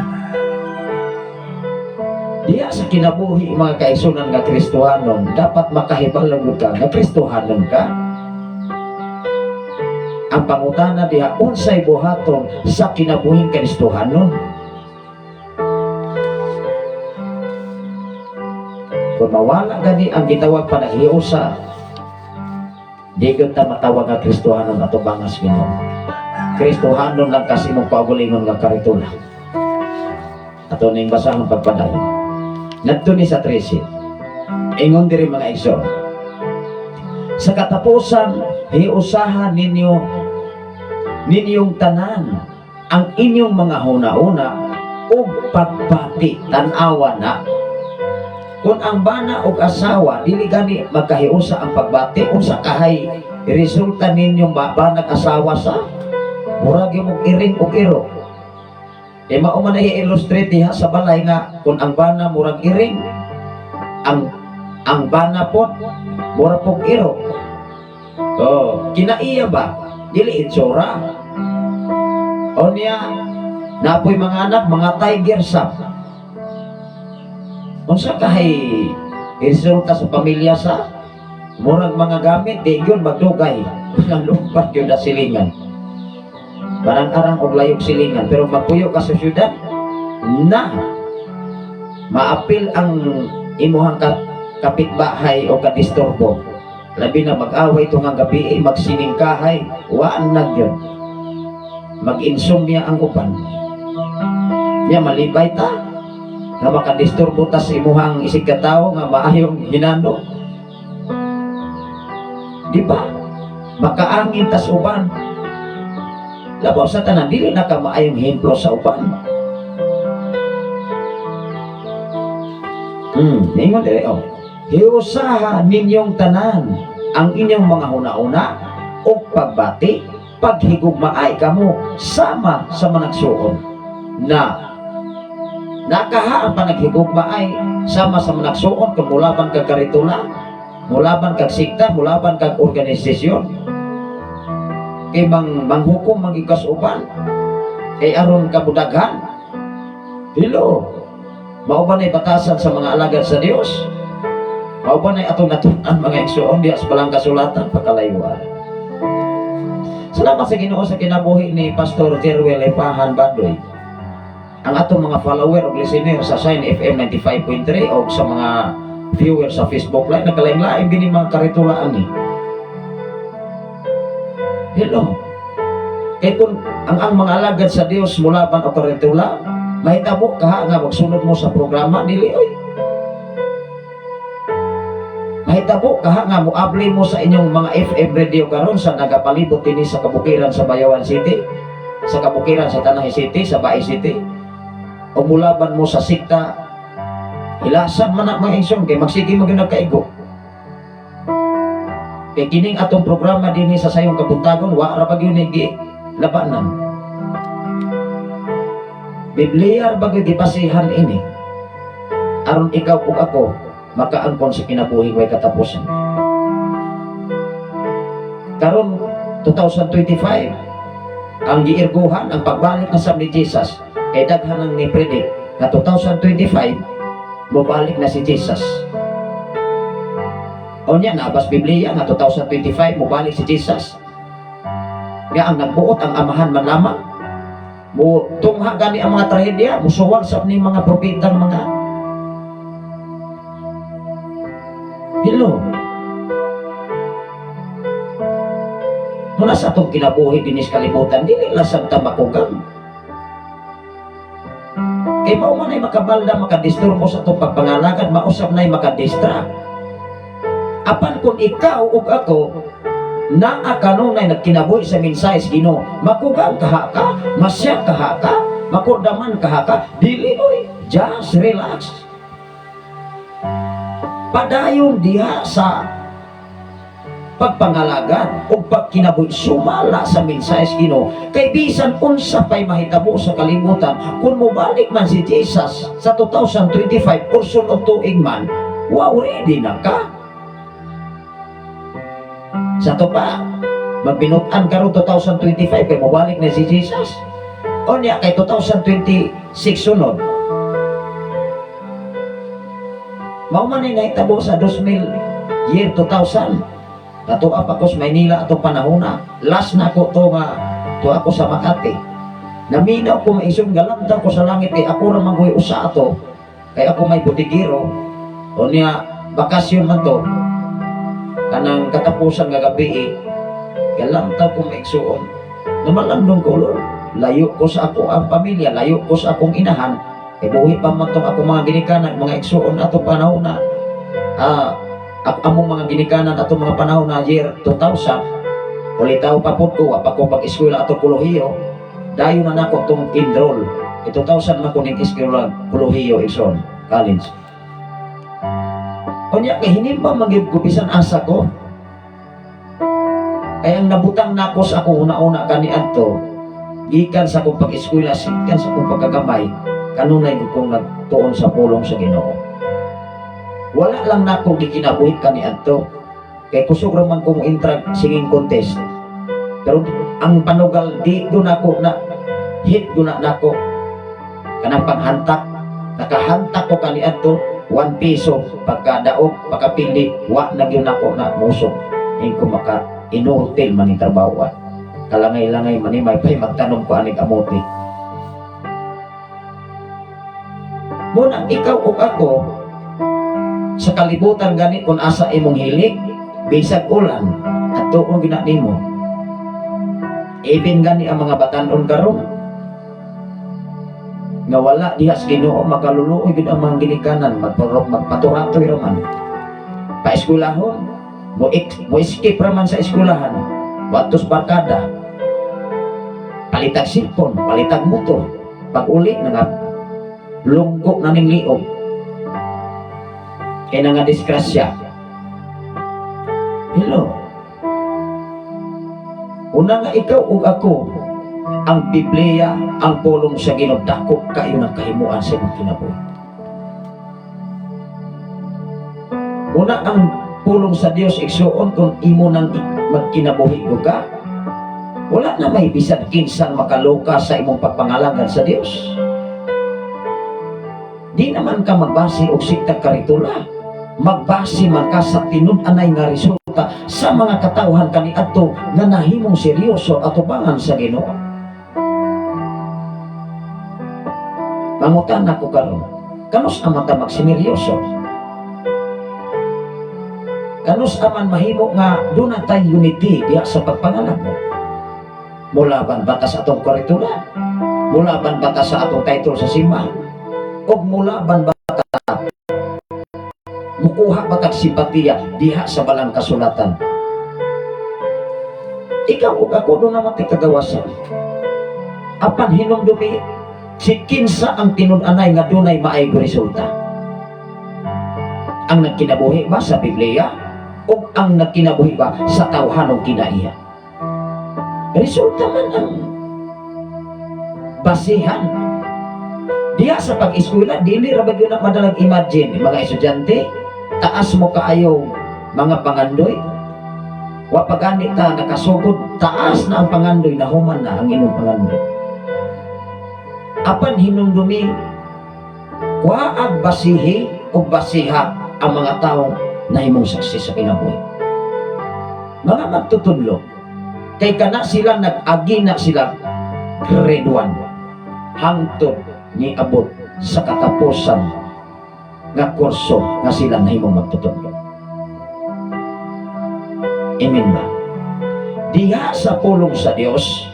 Diya sa kinabuhi, mga kaigsunan nga Kristohanon, dapat makahibalo ka nga Kristohanon ka. Ang pangutana diha, unsay buhaton sa kinabuhing Kristohanon? Kung mawala gani ang gitawag panaghiusa, di gyud ta matawag nga Kristohanon ato bangas Ginoo. Kristohanon lang kasi mong kaugalingon nga karitula. Ato ning basahon pagpadayon. Ngadto ni sa 13. Ingon diri, mga igsoon. Sa katapusan, hiusahan ninyo ninyong tanan ang inyong mga huna-huna ug pagbati, tan-awa na. Kung ang bana og asawa dili gani magkahiusa ang pagbati, unsa kahay resulta ninyong banag asawa sa murag yung og iring og iro? E mao man ay illustrate diha sa balay nga kung ang bana murag iring, ang bana pod murag pog iro. Oh, kinaiya ba? Dili itsura. O niya, napoy mga anak, mga tiger sap. Unsa kahay resulta sa pamilya sa murag mga gamit, di yun magdugay. Nalumpat yun na silingan. Parang arang og layog silingan, pero magpuyo ka sa syudad, na maapil ang imuhang kapitbahay o kadisturbo. Labi na mag-away tungang gabi, magsiningkahay, waan na yun. Mag-insomnia ang uban. Nya malipay ta nga makadisturbo ta sa imuhang isig katawo nga maayong hinano. Di ba? Makaangin tas uban. Labaw sa tanan, dili na ka maayong hemplo sa uban. Ningon dire oh. Hiusaha ninyong tanan ang inyong mga huna-huna o pagbati, paghigugmaay kamo sama sa managsuon. Na nakaha ang panaghigugmaay sama sa managsuon kung mulaban kag karitula, mulaban kag sikta, mulaban kag organisasyon. Kay mang manghukom man gyud kas uban. Kay aron kabudaghan. Hello. Mao ba na'y batasan sa mga alagad sa Dios? Mao ba na'y atong natun-an, mga igsoon, diha sa balang kasulatan pagkalayuan? Salamat sa Ginoo sa kinabuhi ni Pastor Jerwel Epahan Bandoy. Ang atong mga follower o listener sa Shine FM 95.3 o sa mga viewer sa Facebook Live, nagkalain-lain gini mga karitulaan ni. Hello. Kay kung ang mga alagad sa Dios mulaban o karitula, mahitabo ka nga magsunod mo sa programa dili oy. Mahitabo ka nga moabli mo sa inyong mga FM radio karon sa nagapalibot dinhi sa kabukiran sa Bayawan City, sa kabukiran sa Tanahay City, sa Bais City. O mulaban mo sa sikta, hilasan man na, mga igsoon, kay magsige mo gyud nagkaigo. Kay kining atong programa dinhi sa Sayong Kabuntagon, wa ra ba gyud ni labanan. Biblia ra ba gyud gibasihan ini? Aron ikaw ug ako makaangkon sa kinabuhi way katapusan. Karon 2025, ang giirguhan ang pagbalik na sab ni Jesus, kay daghan ang ni predict na 2025 mobalik na si Jesus. O niya, nabas Biblia nga 2025 mobalik si Jesus. Nga ang nagbuot ang Amahan man lamang. Mo tungha gani ang mga trahedya, musuwag sa ni mga propetang mga. Hello. Muna sa atong kinabuhi dinis kalibutan, dili lang sa makugang. Kay mao man ay makabalda, makadisturbo sa atong pagpangalagad, mausap na'y makadistract. Apan kung ikaw ug ako, naa kanunay nagkinabuhi sa mensahe sa Ginoo, makugang kaha ka, masya kaha ka, makurdaman kaha ka, dili oy, just relax. Padayon diha sa pagpangalagad o pagkinabuhi sumala sa mensahe sa Ginoo, kay bisan unsa pay mahitabo sa kalibutan, kung mobalik man si Jesus sa 2025 or sunod tuig man, wow, ready na ka. Sa to pa magbinutan karon 2025 kay mobalik na si Jesus, o niya kay 2026 sunod. Mao man ni nahitabo sa 2000, year 2000. Natua pa ko sa Maynila atong panahona. Last na ako to nga to ako sa Makati. Naminaw ko maisong galamtaw ko sa langit kay ako ra man ko'y usa ato. Kay ako may budigero. O niya bakasyon man to. Kanang katapusan nga gabi eh, galamtaw ko maigsuon. Namalandong ko, Lord. Layo ko sa ako ang pamilya, layo ko sa akong inahan. Kay buhi pa man tong akong mga ginikanan, mga igsuon atong panahon na among mga ginikanan atong mga panahon na year 2000, ulitaw pa pud ko, wa pa ko pag-eskwela atong kolehiyo, dayon na nako tong enroll. E 2000 man ko ning eskwela kolehiyo, igsoon, college. Unya kay hinimba man gyud ko bisan asa ko. Kaya ang nabutang nako sa akong una-una kaniadto, gikan sa akong pag-eskwela, gikan sa akong pagkagamay, kanunay ko kong nagtuon sa pulong sa Ginoo. Wala lang nako gikinabuhi kaniadto. Kay kusog ra man kong intrag singing contest. Pero ang panugal di do nako na hit do na nako kanang panghantak. Nakahantak ko kaniadto 1 piso pagkadaog pagkapili wa na gyud nako na musok. Hindi ko maka inutil man ni trabaho. Kalangay-langay man ni may pay magtanom ko anig amote. Muna ikaw ug ako sa kalibutan gani kung asa imong hilig, bisag ulan at tuon gina nimo. Ibin gani ang mga batanon karon nga wala diha sa Ginoo, makaluluoy gid ang mga ginikanan, magparok magpaturatoy ra man. Paeskwelahon, mo escape ra man sa eskwelahan, watos barkada. Palitag cellphone, palitag motor, pag uli na nga lunggo na ning liog. Kay nga disgrasya. Hello. Una nga ikaw ug ako, ang Biblia, ang pulong sa Ginoo, dako kayo ng kahimuan sa imong kinabuhi. Una ang pulong sa Dios, igsuon, kung imo nang magkinabuhi ko ka, Wala na may bisan kinsang makaloka sa imong pagpangalagad sa Dios. Di naman ka magbase og siktag karitula. Magbase man ka sa tinud-anay nga resulta sa mga katawhan kaniadto nga nahimong seryoso atubangan sa Ginoo. Mangutana ko karon, kanus aman ta magsineryoso? Kanus aman mahimo nga duna tay unity diha sa pagpangalagad? Mulaban ba ta sa atong karitula? Mulaban ba ta sa atong title sa simbahan? O mulaban ba ta, mukuha ba tag simpatiya diha sa balang kasulatan? Ikaw ug ako, duna man tay kagawasan. Apan hinumdumi si kinsa ang tinud-anay nga dunay maayong resulta. Ang nagkinabuhi ba sa Biblia o ang nagkinabuhi ba sa tawhanong kinaiya? Resulta man ang basihan. Diha sa pag-eskwela, dili ra ba gyud na madalag imagine, mga estudyante, taas mo kaayo mga pangandoy. Wa pa gani ta nakasugod, taas na ang pangandoy, nahuman na ang inyong pangandoy. Apan hinumdumi, kuhaag basihi o basiha ang mga taong nahimong saksi sa kinabuhi. Mga magtutudlo, kay kana sila nag-agi na sila grade 1 hangtod ni abot sa katapusan nga kurso nga sila nahimong magtutudlo. Amen ba? Diha sa pulong sa Dios,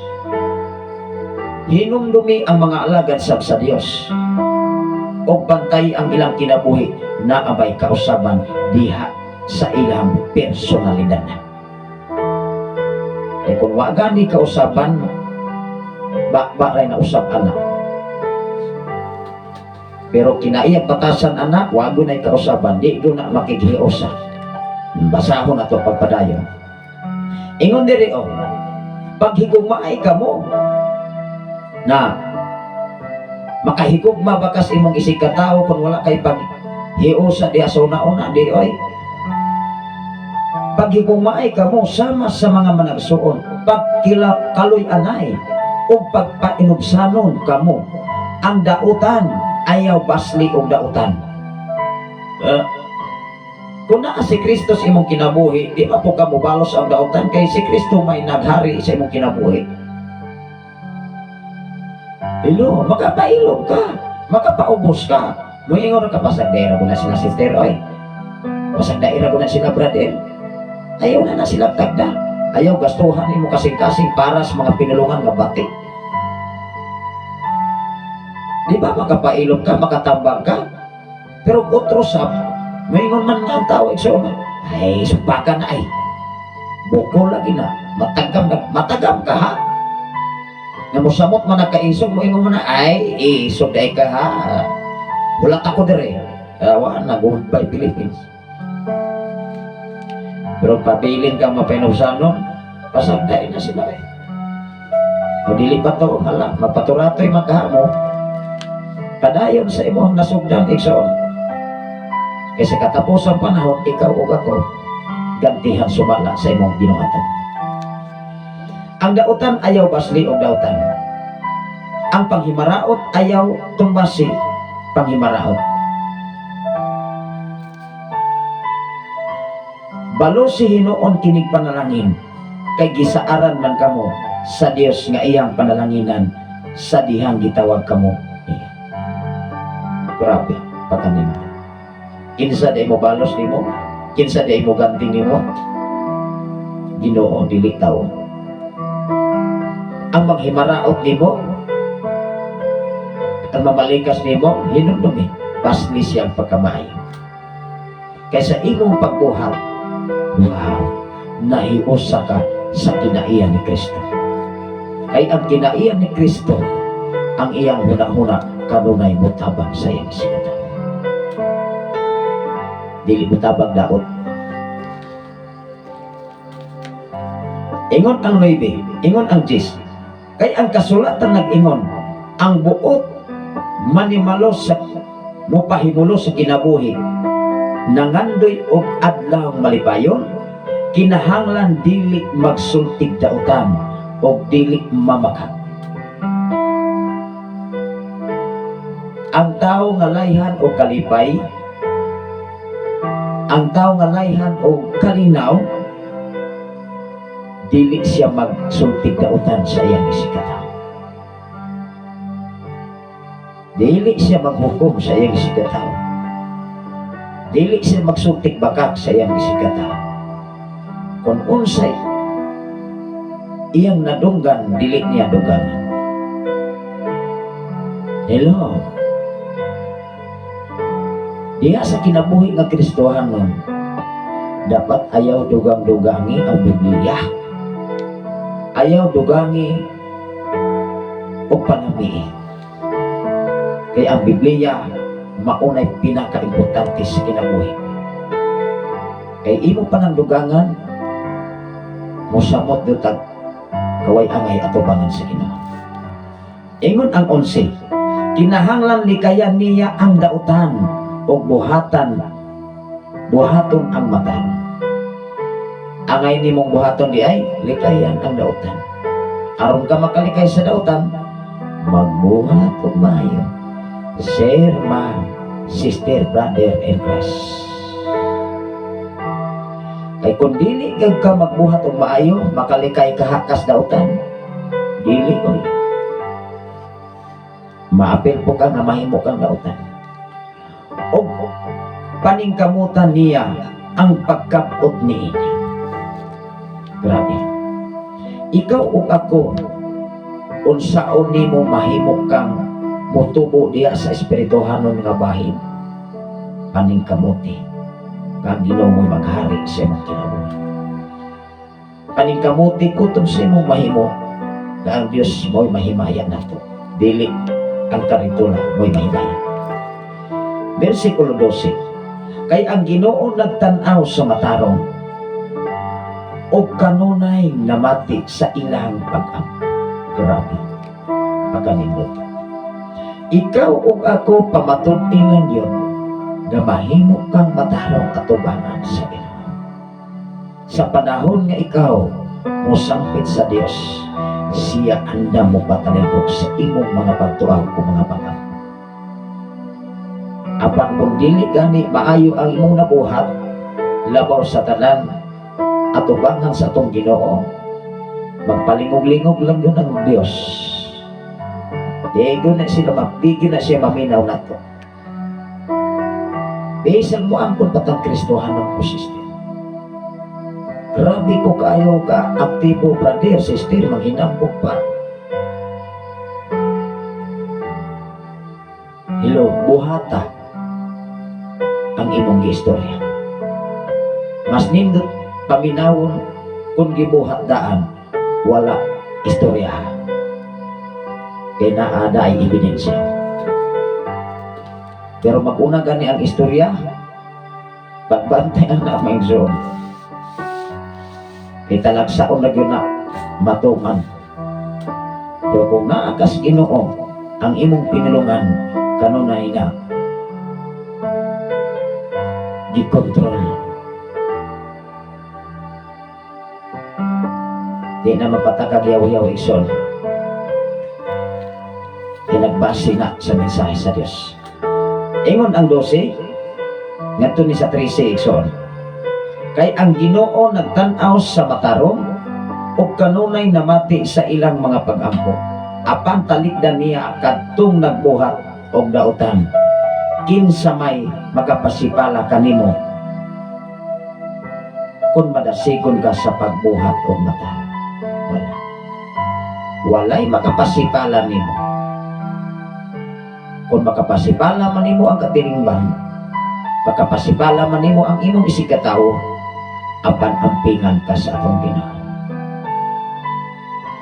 hinumdumi ang mga alagad sab sa Dios og bantay ang ilang kinabuhi, naabay kausaban diha sa ilang personalidad. Kay kung wa gani kausaban, ba ray na usab ana. Pero kinaiya batasan ana, wa nay kausaban, di do na makighiusa. Basahon na to pagpadayon. Ingon diri oh, paghigugmaay kamo na makahigugma ba kas imong isig katawo kung wala kay paghiusa diha sa una-una? Di oy. Paghigugmaay kamo sama sa mga managsuon, pagkila kaloy anay ug pagpainubsanon kamo. Ang dautan ayaw basli og dautan. Kung naa si Kristo sa imong kinabuhi, di ba po ka mobalos ang dautan kay si Kristo may naghari sa imong kinabuhi? Ilo, makapailog ka, makapaubos ka. Muingon ka, "Pasagdaira ko na sila, sister, oy. Pasagdaira ko na sila, brother. Ayaw na na sila tagda." Ayaw gastuhan imo kasing-kasing para sa mga pinulungan nga bati. Di ba makapailog ka, makatambang ka? Pero otro sab, maingon man nga ang tao, igsoon, "Ay, sumpakan na ay. Bukol lagi na, matagam na, matagam ka ha. Nga mosamot man nagkaisog, moingon man na, ay, isog dai ka ha. Wala ako dire. Awa na, goodbye Philippines." Pero pabilin ka mapinubsanon, pasagdain na sila eh. O dili pa to, hala, mapaturatoy magkahamo, padayon sa imong nasugdan, igsoon. Kasi katapusan panahon, ikaw ug ako, gantihan sumala sa imong binuhatan. Ang dautan ayaw basli og dautan. Ang panghimaraot ayaw tumbasi panghimaraot. Balo si hinuon kinig panalangin kay gisaaran man kamo sa Dios nga iyang panalanginan sa dihang gitawag kamo niya. Grabe, patanim. Kinsa di mo balos nimo? Kinsa di mo ganti nimo? Ginoo, dili tao. Ang manghimaraot nimo, ang mamalikas nimo, hinumdumi, basli siyang pagkamaayo. Kaysa imong pagbuhat, wow, nahiusa ka sa kinaiyan ni Kristo. Kay ang kinaiyan ni Kristo, ang iyang huna-huna, kanunay mutabang sa iyang isigkatawo. Dili mutabang daot. Ingon ang 9, ingon ang 10. Kay ang kasulatan nag-ingon, ang buot manimalo sa mupahimulo sa kinabuhi, nangandoy og adlaw malipayon, kinahanglan dili magsultig dautan. Og dili mamakak. Ang tao nga layhan og kalipay, ang tao nga layhan og kalinaw, dili siya magsulti dautan sa iyang isigkatawo. Dili siya maghukom sa iyang isigkatawo. Dili siya magsultik bakak sa iyang isigkatawo. Kung unsay iyang nadunggan, dili niya dugangan. Hello. Diha sa kinabuhi nga Kristohanon, dapat ayaw dugang-dugangi ang Biblia. Ayaw dugangi o panami. Kaya ang Biblia maunay pinaka-importante sa kinabuhi. Kay imo pa nang dugangan, mosamot dutag kaway angay atubangan sa Ginoo. Ingon ang 11, kinahanglan likayan niya ang dautan o buhaton ang matarong. Angay nimong buhaton di ay likayan ang dautan. Aron ka makalikay sa dautan, magbuhat og maayo. Sir, ma'am, sister, brother in Christ. Kay kung dili kag ka magbuhat og maayo, makalikay ka hakas dautan. Dili oy. Maapil po ka nga mahimo kang dautan. Og paningkamutan niya ang pagkapot niini. Grabe. Ikaw ug ako, unsaon nimo mahimo kang motubo diha sa espirituhanon nga bahin, paningkamuti kang Ginoo mo'y maghari sa imong kinabuhi. Paningkamuti kutob sa imong mahimo na ang Dios mo'y mahimaya nato. Dili ang karitula mo'y mahimaya. Versikulo 12. Kay ang Ginoo nagtan-aw sa matarong o kanunay namati sa ilang pag-ampo. Grabe. Pagkanindot. Ikaw ug ako, pamatud-i lang yun nga mahimo kang matarong atubangan sa Ginoo. Sa panahon nga ikaw mosampit sa Dios, siya andam mo patalibog sa imong mga pagtuaw o mga pag-ampo. Apan kung dili gani maayo ang imong nabuhat, labaw sa tanan atubangan sa atong Ginoo, magpalingog-lingog lang yun ang Dios. Di na siya maminaw nato. Bisan mo ang kung patang Kristohanon ko, sister. Grabe ko kaayo ka aktibo, brother, sister, maghinambok pa. Hello, buhata ang imong istorya. Mas nindot paminawon kung gibuhat daan, wala istorya. Kay naada ay ebidensya. Pero mag-una gani ang istorya, pagbantay ang na mga. Kay talagsaon na gyud na matuman. Pero kung naa kas Ginoo, ang imong pinulungan kanunay nga gikontrol. Di na mapatakag yaw-yaw, igsoon. Pinagbase na sa mensahe sa Dios. Ingon ang 12, ngadto ni sa 13, igsoon. Kay ang Ginoo nagtan-aw sa matarong ug kanunay namati sa ilang mga pag-ampo. Apan talikdan niya kadtong nagbuhat og dautan. Kinsa may makapasipala kanimo kung madasigon ka sa pagbuhat og mata? Wala. Walay makapasipala nimo. Kung makapasipala man nimo ang katilingban, makapasipala man nimo ang imong isigkatawo, apan ampingan ka sa atong Ginoo.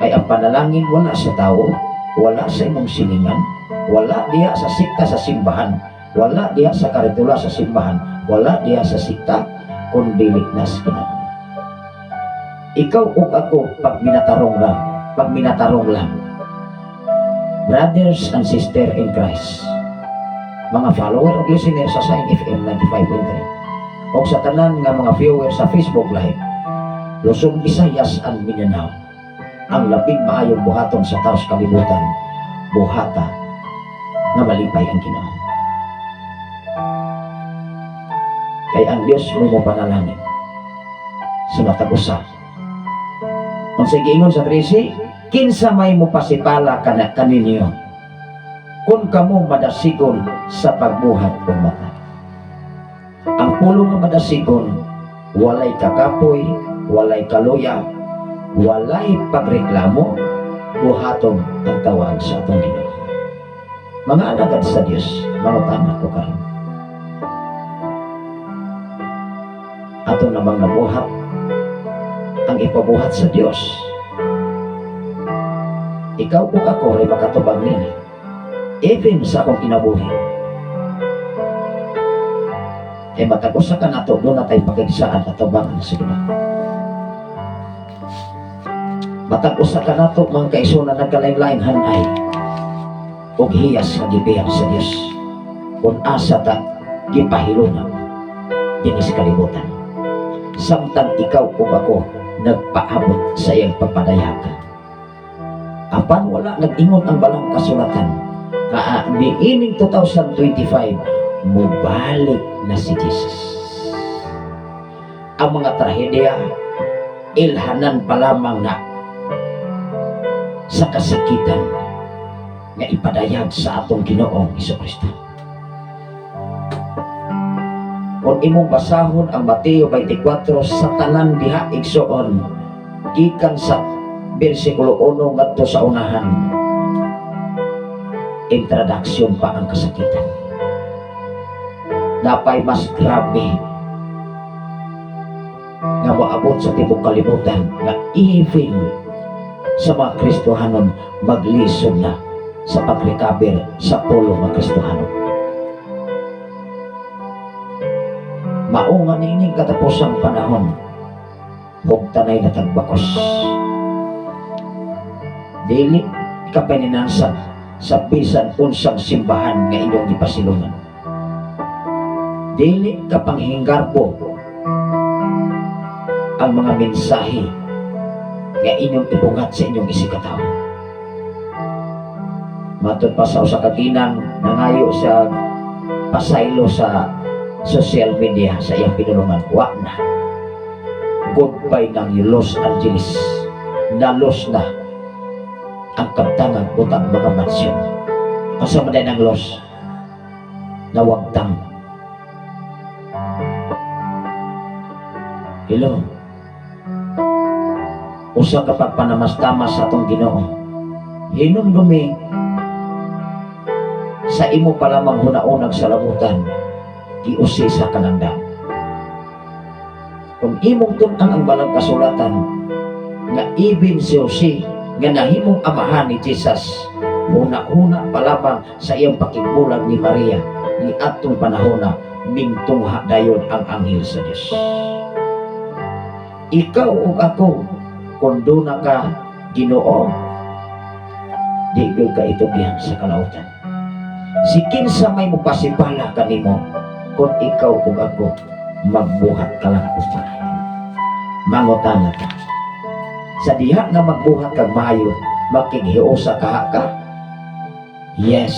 Kay ang panalangin wala sa tao, wala sa imong silingan, wala diha sa sikta sa simbahan, wala diha sa karitula sa simbahan, wala diha sa sikta, kun dili na sa Ginoo. Ikaw ug ako, pag minatarong lang, pag minatarong lang, brothers and sister in Christ, mga follower ug listener sa Sign FM 95.3, o sa tanan nga mga viewers sa Facebook Live, Luzon, Visayas and Mindanao. Ang labing maayong buhaton sa tao sa kalibutan, buhata nga malipay ang Ginoo. Kay ang Dios mo mo panalangin sa matag usa. Unsay giingon sa 13, kinsa may mo pasipala kana kaninyo kung kamo madasigon sa pagbuhat og mata. Ang pulong nga madasigon, walay kakapoy, walay kaluya, walay pagreklamo, buhaton ang tawag sa atong Ginoo. Mga alagad sa Dios, mangutana ko karon. Ato namang nabuhat ang ipabuhat sa Dios. Ikaw ug ako ay makatubag nini. Even sa akong kinabuhi. Kay matag usa ka nato, duna tay pakigsaan atubangan sa Ginoo. Matag usa ka nato, mga kaigsuonan, nagkalain-lain hanay ug hiyas nga gibiyag sa Dios. Kung asa ta gipahilungan dinhi sa kalibutan. Samtang ikaw ug ako nagpaabot sa iyang pagpadayag. Apan wala nag-ingon ang balang kasulatan nga niining 2025 mubalik na si Jesus. Ang mga trahedya, ilhanan pa lamang na sa kasakitan nga ipadayag sa atong Ginoong Hesukristo. Kung imong basahon ang Mateo 24 sa tanan diha, igsoon, gikan sa bersikulo 1 ngadto sa unahan, introduction pa ang kasakitan. Napay mas grabe nga moabot sa tibok kalibutan nga even sa mga Kristohanon maglisod na sa pag-recover sa pulong nga Kristohanon. Mao nga niining katapusang panahon, hugtanay na tagbakos. Dili ka paninansa sa bisan unsang simbahan nga inyong gipasilungan. Dili ka panghinggarbo ang mga mensahe nga inyong ibungat sa inyong isigkatawo. Matod pa sa usa ka ginang nangayo sa pasaylo sa social media sa iyang pinulungan, wa na. Goodbye ng Los Angeles. Na-los na ang kabtangan butang mga mansyon. Asa man ang los? Nawagtang. Hello. Usa ka pagpanamastamas sa atong Ginoo. Hinumdumi sa imo pa lamang hunaunag sa labutan, giusisa ka ng dam. Kung imong tun-an ang balang kasulatan, nga even si Jose, nga nahimong amahan ni Jesus, huna-huna pa lamang sa iyang pakigbulag ni Maria, ni atong panahona, mingtungha dayon ang anghel sa Dios. Ikaw ug ako, kung duna ka Ginoo, di gyud ka itugyan sa kalautan. Si kinsa may mopasipala kanimo kung ikaw ug ako magbuhat ka lang og maayo. Mangutana ka. Sa diha nga magbuhat kag maayo, makighiusa kaha ka? Yes.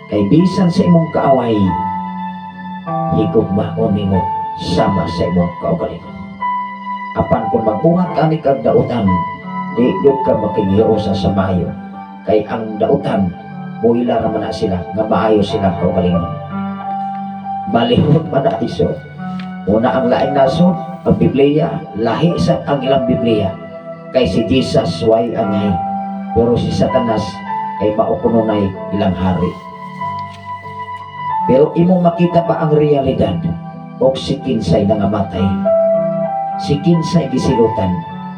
Kay bisan sa imong kaaway, higugmaon nimo sama sa imong kaugalingon. Apan kung magbuhat ka ni kag dautan, di gyud ka makighiusa sa maayo. Kay ang dautan, muila ra man na sila nga maayo sila kaugalingon. Balihon man na iso. Una ang laing nasod, ang Biblia, lahi sa ang ilang Biblia. Kay si Jesus way angay, pero si Satanas kay mao kununay ilang hari. Pero imong makita ba ang realidad? Og si kinsay nangamatay, si kinsay gisilutan,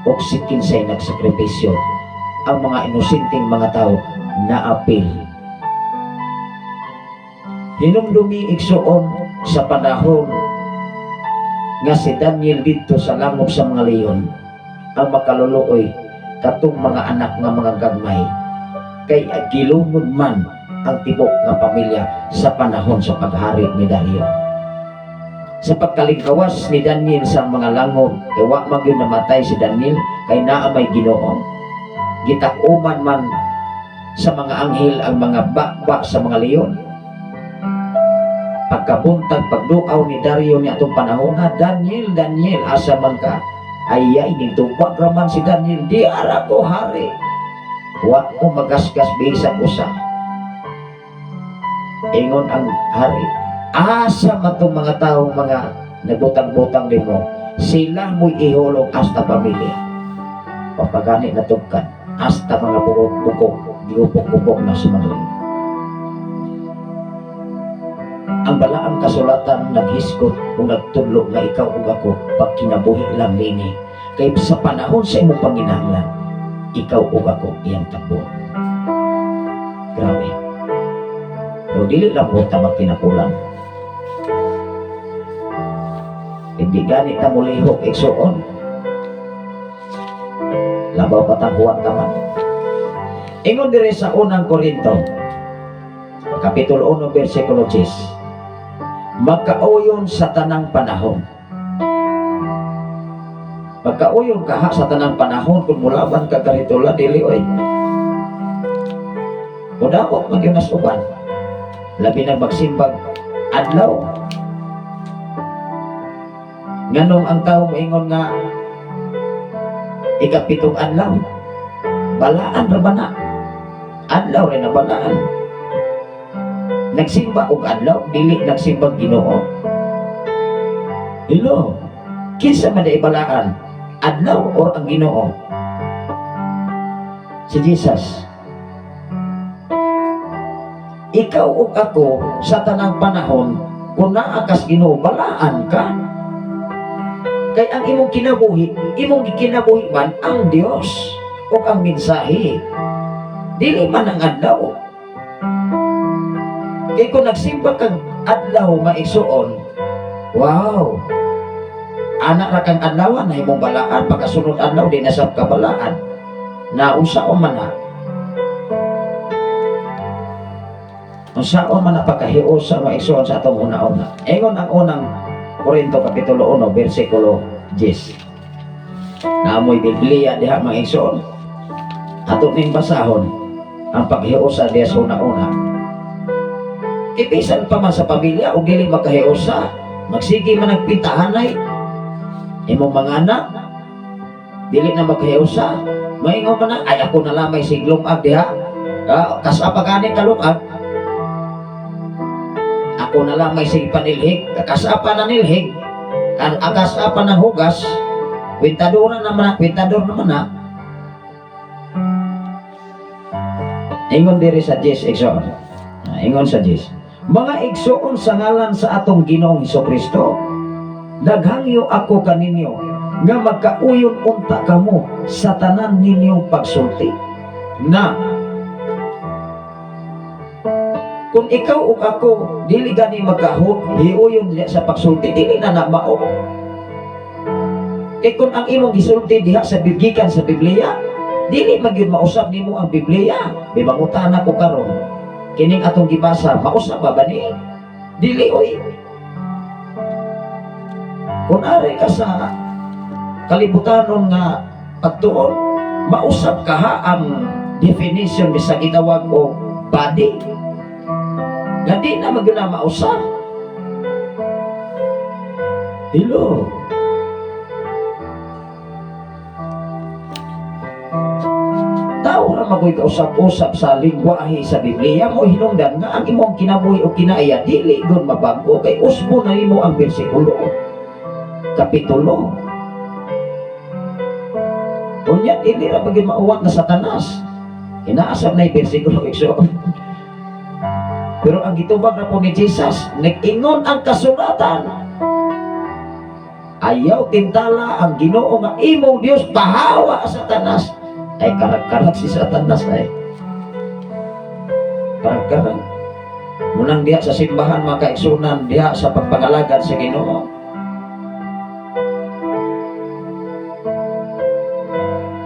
og si kinsay nagsakripisyo, ang mga inosenteng mga tao naapil. Hinumdumi, igsuon, sa panahon nga si Daniel didto sa langop sa mga leon, ang makaluluoy katong mga anak nga mga gagmay, kay gilunod man ang tibok nga pamilya sa panahon sa paghari ni Dario. Sa pagkalingkawas ni Daniel sa mga langob, kay wa man gyud namatay si Daniel kay naa may Ginoo. Gitak-uman man sa mga anghel ang mga bakba sa mga leon. Pagkabuntag, pagduaw ni Dario ni atong panahon na, "Daniel, Daniel, asa man ka?" Ay, nitubag raman si Daniel, "Di ara ko, hari." "Wa ko magasgas bisag usa." Ingon ang hari, "Asa man tong mga taong mga nagbutang-butang nimo? Sila mo'y ihulog hasta pamilya." Papagani na tugkan, hasta mga bukok, gipukpok-pukpok na sa mga leon. Ang balaang kasulatan naghisgot o nagtudlo nga ikaw ug ako pagkinabuhi lang nini kay sa panahon sa imong panginahanglan, ikaw ug ako iyang takbo. Grabe. Pero dili lang mo ta magtinapulan. Hindi gani ta mulihok, igsuon. Labaw patanghuan taman. Ingon dire sa Unang Korinto, Kapitulo 1, versikulo 10. Magkauyon sa tanang panahon. Magkauyon ka ha sa tanang panahon kung mulaban ka karitula, dili oy. Mudawat magyunas uban. Labi na magsimbag adlaw. Nganong ang tao moingon nga ikapitong adlaw? Balaan ra ba na? Adlaw rin na balaan. Nagsimba og adlaw, dili nagsimbag Ginoo. Hello. Kinsa man di balaan? Adlaw or ang Ginoo? Si Jesus. Ikaw ug ako sa tanang panahon, kung naa kas Ginoo, balaan ka. Kay ang imong kinabuhi, imong gikinabuhi man ang Dios ug ang mensahe. Dili man ang adlaw. Kay kung nagsimba kang adlaw, maigsuon, wow, anak ra kang adlawan na imong balaan, pagkasunod adlaw, di na sab ka balaan. Naunsaon man na. Unsaon man na pagkahios sa maigsuon sa atong una-una. Ingon ang Unang Korinto Kapitulo 1, versikulo 10. Naamoy Biblia diha, mga igsoon. Ato ning basahon ang paghiusa diha sa una-una. Ibisan pa man sa pamilya o dili makahiusa, magsige man ang pintahanay, imong mga anak, dili na makahiusa, maingon man na, "Ay, ako na lamay sig lumag diha, ah, kasa pa gani ka lumag, ako na lamay sig panilhig, kasa pa na nilhig, kan akas pa na hugas, kwintadora naman na, kwintador naman na." Ingon diri sa 10, igsoon. Ah, ingon sa 10. "Mga igsoon, sa ngalan sa atong Ginoong Kristo, naghangyo ako kaninyo nga magkauyon unta kamo sa tanan ninyong pagsulti." Na kung ikaw ug ako dili gani magkaho hiuyon diha sa pagsulti, dili na na mao. Kay kung ang imong gisulti diha sa gikan sa Biblia, dili man gyud mausab nimo ang Biblia. May mangutana ko karon, kining atong gibasa, mausab ba ba ni? Dili oy. Kung ari ka sa kalibutanon nga pagtuon, mausab ka ha ang definition bisag gitawag og body? Nga di na magyud na mausab. Hello. Tao ra magoy kausap-usap sa lingwahe sa Biblia mo, hinungdan nga ang imong kinabuhi o kinaiya dili gud mabago kay usbo na nimo ang bersikulo, kapitulo. Unya dili ra magyud mauwat na Satanas. Inaasam na yung bersikulo, igsoon. Pero ang gitubag na po ni Jesus, nag-ingon ang kasulatan, "Ayaw tintala ang Ginoo nga imong Dios, pahawa, Satanas." Ay, karag-karag si Satanas ay. Karag-karag. Munang diha sa simbahan, mga kaigsunan, diha sa pagpangalagad sa Ginoo.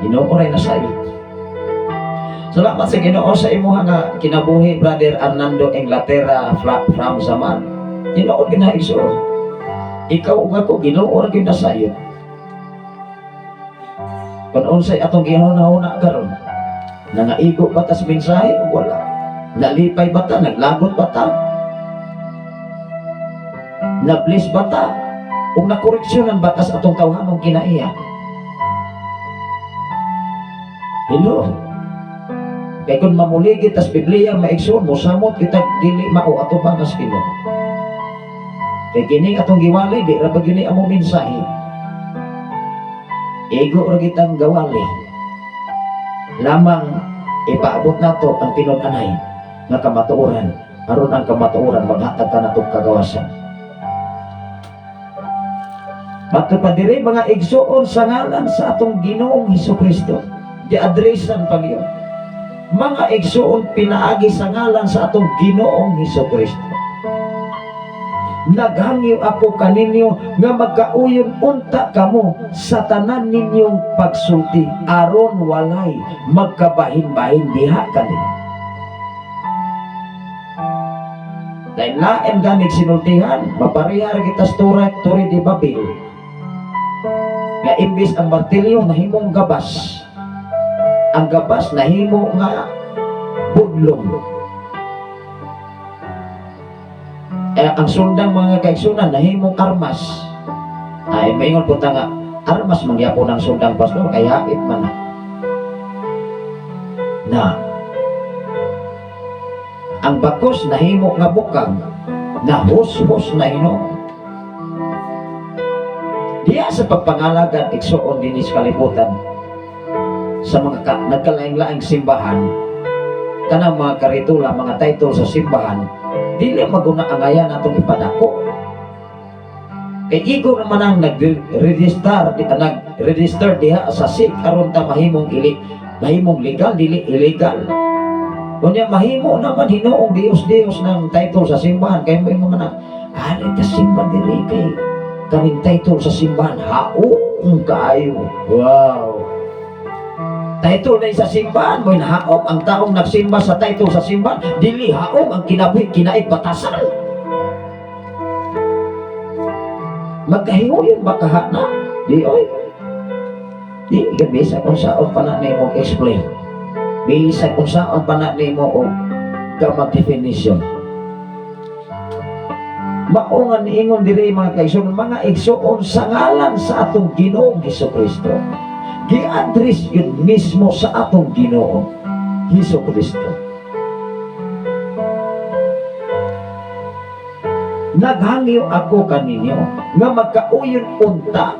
Ginoo ray nasayod. Salamat sa Ginoo sa imuha nga kinabuhi, Brother Arnando Inglaterra from Zaman. Tinuod gina, igsoon. Ikaw ug ako, Ginoo ra gyud nasayod. Kung unsay atong gihuna-huna karon, nangaigo ba tas mensahe o wala? Nalipay ba ta? Naglagot ba ta? Na-bless ba ta? Ug nakoreksyonan ba tas atong tawhanong kinaiya? Hello? Kay kung mamuligid tas Biblia maigsoon, mosamot kita dili mao atubang as Ginoo. Kay kining atong giwali, di ra ba gyud ni among mensahe? Igo ra kitang gawali. Lamang ipaabot nato ang tinud-anay nga kamatuoran aron ang kamatuoran maghatag kanatong kagawasan. Mato pa diri, mga igsuon, sa ngalan sa atong Ginoong Hesus Kristo. Gi-addressan pa gyud. Mga igsuon, pinaagi sa ngalan sa atong Ginoong Hesus Kristo. Naghangyo ako kaninyo nga magkauyon unta kamo sa tanan ninyong pagsulti aron walay magkabahin-bahin diha kaninyo. Dahil lain ganig sinultihan, mapareha ra kita sa Tore de Babel. Nga imbis ang martilyo nahimong gabas. Ang gabas nahimo nga budlong. Ang sundang, mga kaigsunan, nahimong armas. Ay, maingon po ta nga, armas mangyapon ang sundang, pastor, kay hait man na. Na, ang bakos nahimo nga bukang, na hus-hus na hinuon. Diya sa pagpangalagan, igsuon dinhi sa kalibutan, sa mga nagkalaing-laing simbahan, kanang mga karitula, mga title sa simbahan, dili maguna angayan atong ipadako. Kay igo naman ang nag-register, di, nag-register diha sa SIC aron ta mahimong ili, mahimong legal, dili illegal. Unya mahimo naman hinuong Dios-Dios ng title sa simbahan kay mo man ang ari ta simba diri kay kaning title sa simbahan haong kaayo. Wow. Title na sa simbahan mo haom ang taong nagsimba sa title sa simbahan, dili haom ang kinabuhi kinaig batasan. Magkahiuyon ba kahana? Di oy. Di bisa kung saan pa na nimo explain. Bisa kung saan pa na nimo og gamag definition. Mao nga niingon diri, mga kaigsoon, mga igsoon, sa ngalan sa atong Ginoong Hesus Kristo. Gi-address yun mismo sa atong Ginoo Hesus Kristo. Naghangyo ako kaninyo nga magkauyon unta.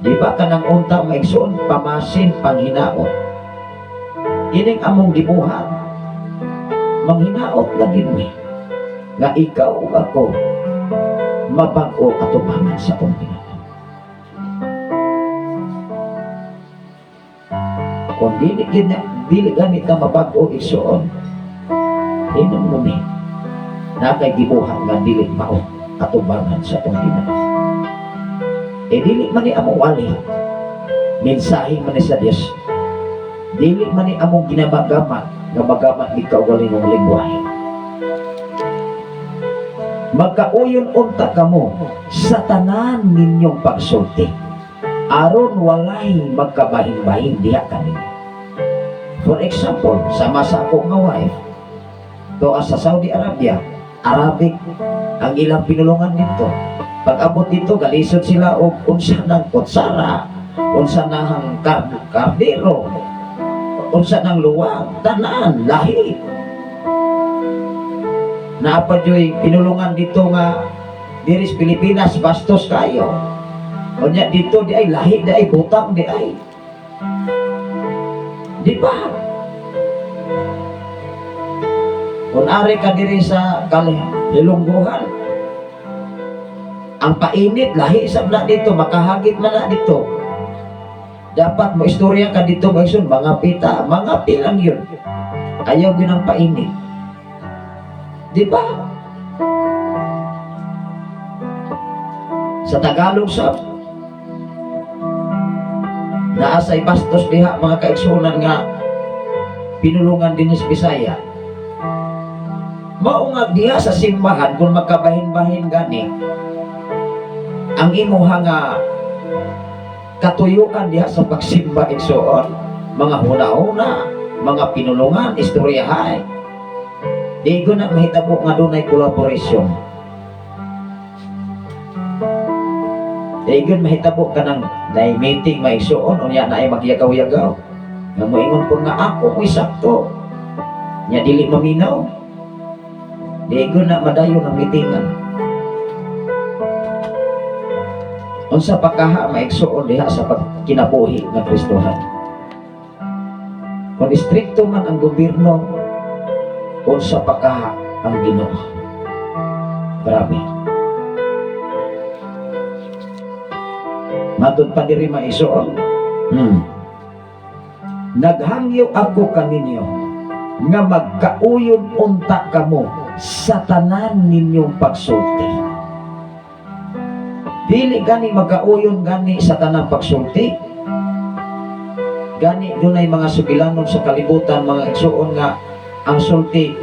Di ba kanang unta, mga igsoon, pamasin panghinaot. Kining among gibuhat, manghinaot lagi mi nga ikaw ug ako mabag-o atubangan sa atong Ginoo. Kung dili gid dili gani ka mabag-o, igsoon, hinom mo mi na kay gibuhat nga dili mao atubangan sa atong Ginoo. Eh dili man ni among wali, mensahe man ni sa Dios. Dili man ni among ginamagama nga magama ni kaugalingong lingwahe. Magkauyon unta kamo sa tanan ninyong pagsulti aron walay magkabahin-bahin diha kaninyo. For example, sama sa ako nga wife, to sa Saudi Arabia, Arabic ang ilang pinulungan dito. Pag abot dito, galisod sila og unsa ng kutsara, unsa nang kardero, unsa nang luwag, tanan, lahi. Naa pa juy pinulungan dito nga diri sa Pilipinas bastos kayo. Unya dito di ay lahi di ay butang di ay. Di ba? Kung ari ka diri sa Kalilungguhan, ang painit, lahi sab na dito, makahagit man na dito. Dapat mo istorya ka dito, mga mga pita, mga pilang yun. Ayaw yun ang painit. Di ba? Sa Tagalog sa naa sa bastos diha, mga kaigsunan, nga pinulungan din sa Bisaya. Mao nga diha sa simbahan kung magkabahin-bahin gani, Ang imuha nga katuyukan diha sa pagsimba, igsoon, mga huna-huna, mga pinulungan, istoryahay. Di ko na mahitabo nga dunay collaboration. Di gyud mahitabo kanang nay meeting, maigsuon, unya naay magyagaw-yagaw. Nga moingon ko nga ako mo'y sakto. Nya dili maminaw. Di gyud na madayon ang meetingan. Unsa pa kaha, maigsuon, diha sa pagkinabuhi nga Kristohan? Kung istrikto man ang gobyerno, unsa pa kaha ang Ginoo? Grabe. Matod pa diri, maigsuon. Naghangyo ako kaninyo nga magkauyon unta kamo sa tanan ninyong pagsulti. Dili gani magkauyon gani sa tanang pagsulti. Gani dunay mga sugilanon sa kalibutan, mga igsuon, nga ang sulti,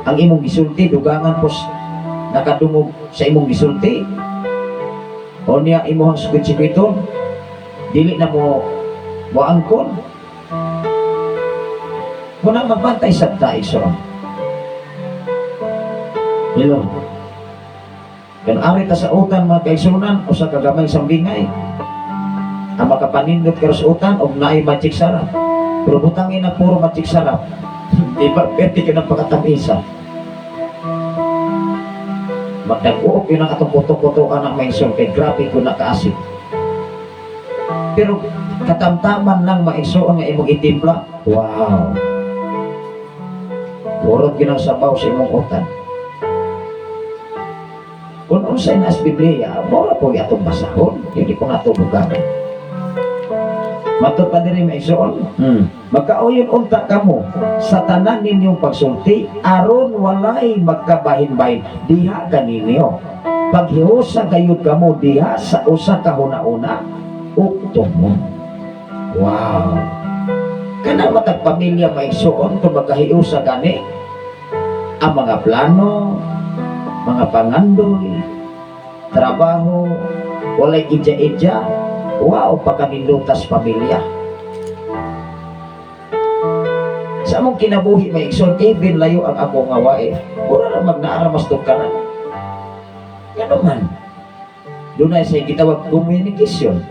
ang imong gisulti, dugangan pos nakadungog sa imong gisulti. O niya imong skwit-sikwiton, dili na mo moangkon. Muna magbantay sa ta, igsoon. Hello. Kan ari ta sa utan, mga kaigsunan, usa ka gamay sambingay. Ang makapanindot karon sa utan og naay Magic Sarap. Pero butangin na puro Magic Sarap. Di ba? Pwede ka ng pagkatamisa. Magdag-uok yun ang atong puto-puto anak maigsoon kay grabe ko nakaasim. Pero katamtaman lang, maigsoon, nga imong itimpla. Wow. Purot yun ang sabaw sa imong utan. Kung unsay nas Biblia, mora po atong basahon, hindi ko natubugan. Matod pa diri, maigsoon. Magkauyon unta kamo sa tanan ninyong pagsulti aron walay magkabahin-bahin diha kaninyo. Paghiusa gayud kamo diha sa usa ka hunahuna ug mo. Wow. Kana matag pamilya, maigsuon, kung magkahiusa gani ang mga plano, mga pangandoy, trabaho, walay idya-idya, wow, pagkanindutas pamilya. Sa among kinabuhi, maigsoon, even layo ang ako nga wife, wala na magnaara mas tugkaran. Ngano man, dunay sa gitawag communication.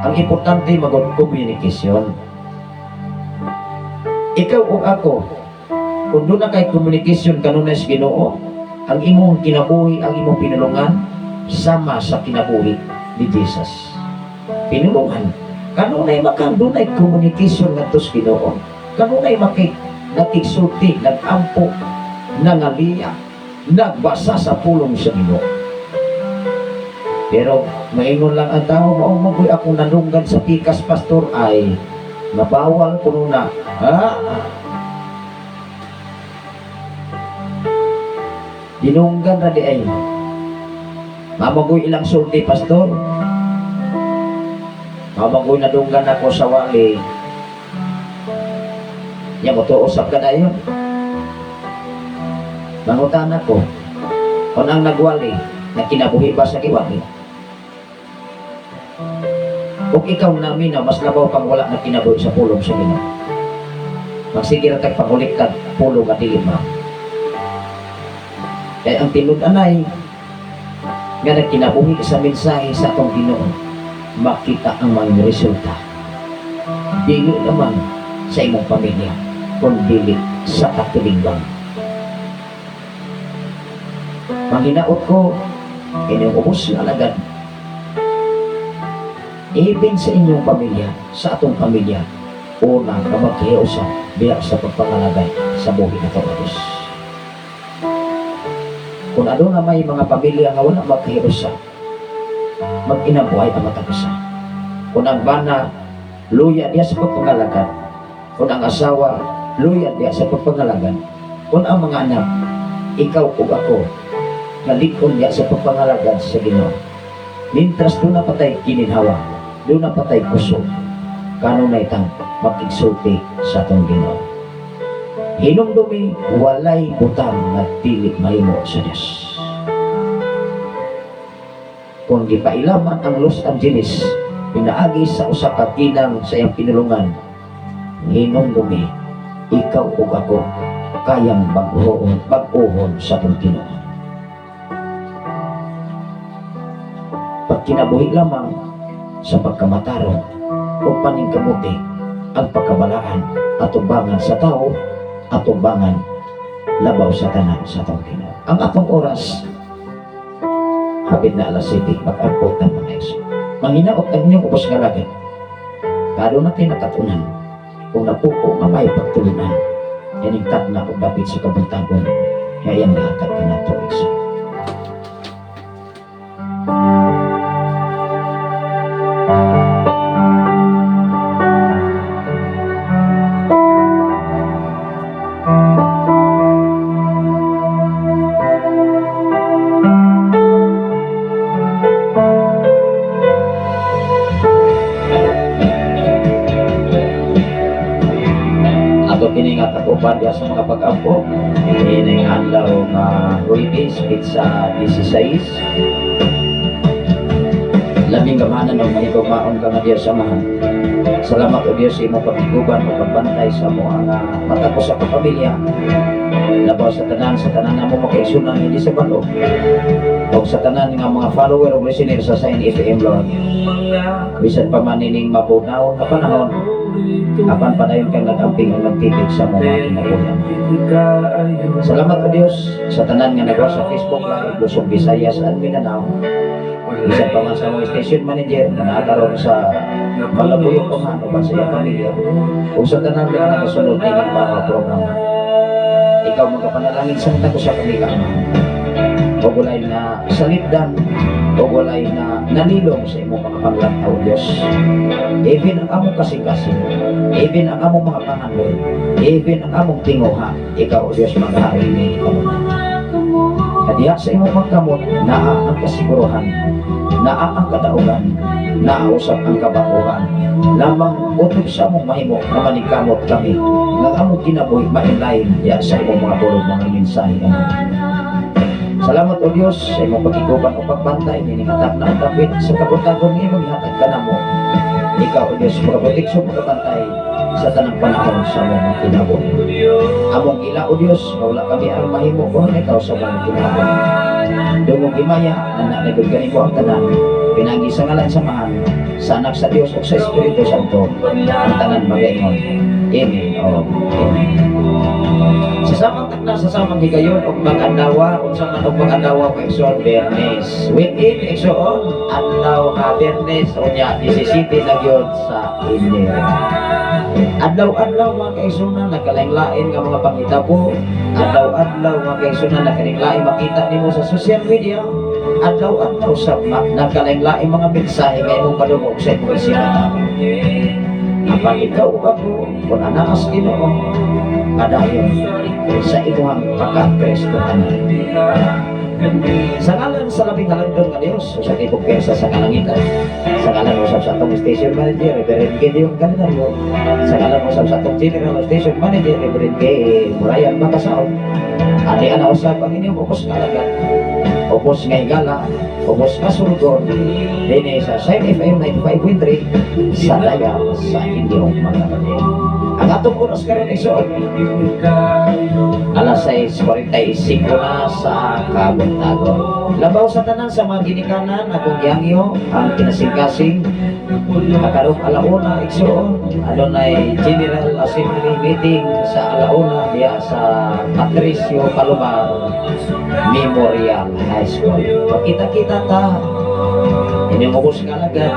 Ang importante magod communication. Ikaw o ako, kung doon na kay communication kanunay sa Ginoo, ang imong kinabuhi, ang imong pinulungan, sama sa kinabuhi ni Jesus. Pinulungan. Kanunay makang dunay communication ngadto sa Ginoo. Kanunay makik nakigsulti, nagampo, nangaliya, nagbasa sa pulong sa Ginoo. Pero maingon lang ang tao, mao man ko'y akong nanunggan sa pikas, pastor, ay mabawal kuno na. Ha? Dinunggan ra di ay. Mamagoy ilang sulti, pastor. Mamagoy nadunggan ako sa wali. Ya mo usap ka na yun. Mangutan ako. Kung ang nagwali, nagkinabuhi ba sa giwali? Kung ikaw namin na mas labaw pang wala na kinabuhi sa pulong sa Ginoo. Magsige ra tag panguliktad pulong nga dili ma. Kaya ang tinud-anay nga nagkinabuhi sa mensahe sa atong Ginoo, makita ang mga resulta. Dili naman sa imong pamilya, kundi sa katilingban. Manghinaot ko, inyong ubos nga alagad, even sa inyong pamilya, sa atong pamilya, una ka maghiusa biya sa pagpangalagay sa buhi na Diyos. Kung ano na may mga pamilya nga wala maghiusa, mag-inabuhay ang matag usa. Kung ang bana, luya diya sa pagpangalagad. Kung ang asawa, luya diya sa pagpangalagad. Kung ang mga anak, ikaw ug ako, nalikon diya sa pagpangalagad sa Ginoo. Mintras duna pa tay kininhawa, duna pa tay kusog, kanunay tang makigsulti sa atong Ginoo. Hinumdumi, walay butang nga dili mahimo sa Dios. Kung gipailaman ang Los Angeles pinaagi sa usa ka ginang sa iyang pinulungan, hinumdumi, ikaw ug ako kayang bag-ohon, bag-ohon sa atong Ginoo. Pagkinabuhi lamang sa pagkamatarong o paningkamuti ang pagkabalaan, atubangan sa tao, atubangan labaw sa tanan sa atong Ginoo. Ang atong oras, hapit na alas 7, mag-ampot ng mga igsoon. Manghinaot ang inyong ubos nga alagad. Kado natin nakatunan kung napupo nga may pagtulunan ining takna og dapit sa kabuntagon nga iyang gihatag kanato, igsoon. Ato kini nga tagupan diha sa mga pag-ampo ining adlaw nga Huwebes, petsa 16. Labing gamanan ng mahigugmaon ka nga Diyos Amahan. Salamat, O Diyos, sa imong pagiguban o pagbantay sa amo nga matag usa ka pamilya. Labaw sa tanan nga mo makaigsunan hindi sa balog. O sa tanan nga mga follower o listener sa Sign FM, Lord. Bisan pa man ining mabunaw nga panahon, apan padayon kang nag-amping ang nagtibig sa mga kinabuhi. Salamat, O Diyos, sa tanan nga nagawa sa Facebook Live, Luzon, Visayas, and Mindanao. Bisan pa man sa mga station manager na naakaroon sa Malabuyo pa man uban sa iyang pamilya. O sa tanan nga nagasunod ining para programa. Ikaw magapanalangin sa matag usa ka Ama. O walay na salipdan, o walay na nanilong sa imong mga panglantaw, Diyos. Even ang among kasing-kasing, even ang among mga pangandoy, even ang among tinguha, ikaw, O Diyos, maghari ni tanan. Kadiha sa imong mga kamot, naa ang kasiguruhan, naa ang kadaugan, naa usab ang kabakuhan. Lamang utog sa among mahimo nga maningkamot kami, nga ang among kinabuhi ma-inline ya sa imong mga pulong, mga mensahe. Amen. Salamat, O Diyos, sa imong pagiguban o pagbantay nining atap na ang dapit sa kabuntagon nga imong gihatag kanamo. Ikaw, O Diyos, magaproteksyon, magabantay sa tanang panahon sa among mga kinabuhi. Among ila, O Diyos, nga wala kami ang mahimo kung ikaw sa among kinabuhi. Dungog himaya, na nagod kanimo ang tanan, pinagi sa ngalan sa Amahan, sa Anak sa Diyos o sa Espiritu Santo, ang tanan magaingon. Amen o Amen. Sa samang takna, sa samang higayon, og mag-adlaw, unsa man og mag-adlaw ko, igsoon, Biyernes. Weekend, igsoon, adlaw nga Biyernes, unya 17 na gyud sa Enero. Adlaw-adlaw, mga kaigsunan, nagkalain-lain nga mga panghitabo. Adlaw-adlaw, mga kaigsunan, nagkalain-lain makita nimo sa social media. Adlaw-adlaw sa nagkalain-lain mga mensahe nga imong padungog sa imong isipan. Apan ikaw ug ako, kung anaas Ginoo, padayon sa imong pagka-Kristo. Sa ngalan sa labing halangdon nga Dios, sa tibok pwersa sa kalangitan, sa ngalan usab sa atong station manager, Reverend Gideon Candelario, sa ngalan usab sa atong general station manager, Reverend K. Brian Bacasaon, ani ana usab ang inyong ubos nga alagad, ubos nga higala, ubos nga surgon, dinhi sa Shine FM 95.3 sa daya sa inyong mga balay. Ang atong oras karon, igsoon, alas 6:45 na sa kabuntagon. Labaw sa tanan sa mga ginikanan, akong gihangyo ang kinasingkasing karong alauna, igsoon. Adunay General Assembly meeting sa alauna diya sa Patricio Palomar Memorial High School. Magkita-kita ta. Inyong ubos nga alagad.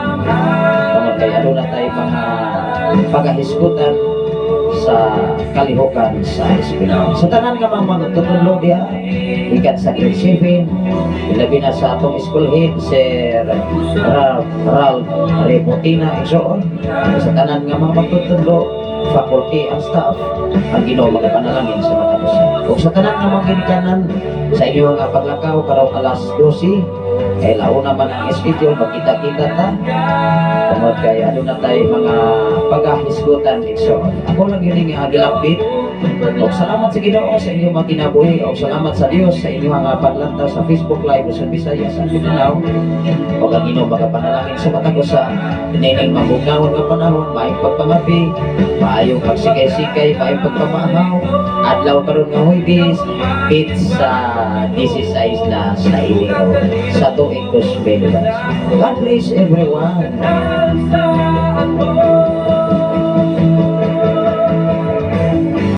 Tungod kay aduna tay mga pagahisgutan sa kalihokan sa eskwela. Sa tanan nga mga magtutudlo diha, ikat sa grade 7, ilabi na sa atong school head, Sir Ralph, Ralph Repotina, igsoon. Sa tanan nga mga magtutudlo, faculty and staff, ang Ginoo magapanalangin sa matag usa. Ug sa tanan nga mga ginikanan, sa inyong nga paglakaw karong alas 12, kay launa man ang schedule, magkita-kita ta. Tungod kay aduna tay mga pagahisgutan, igsoon. Ako lang yun nga gilambit. Og salamat sa Ginoo sa inyong mga kinabuhi. Og salamat sa Dios sa inyong mga paglantaw sa Facebook Live sa Visayas at Mindanao. Og ang Ginoo makapanalangin sa matag usa niining mabugnawon nga panahon, maayong pagpangapi, maayong pagsikay-sikay, maayong pagpamahaw. Adlaw karon nga Huwebes, petsa 16 na sa Enero sa tuig 2022. God bless everyone.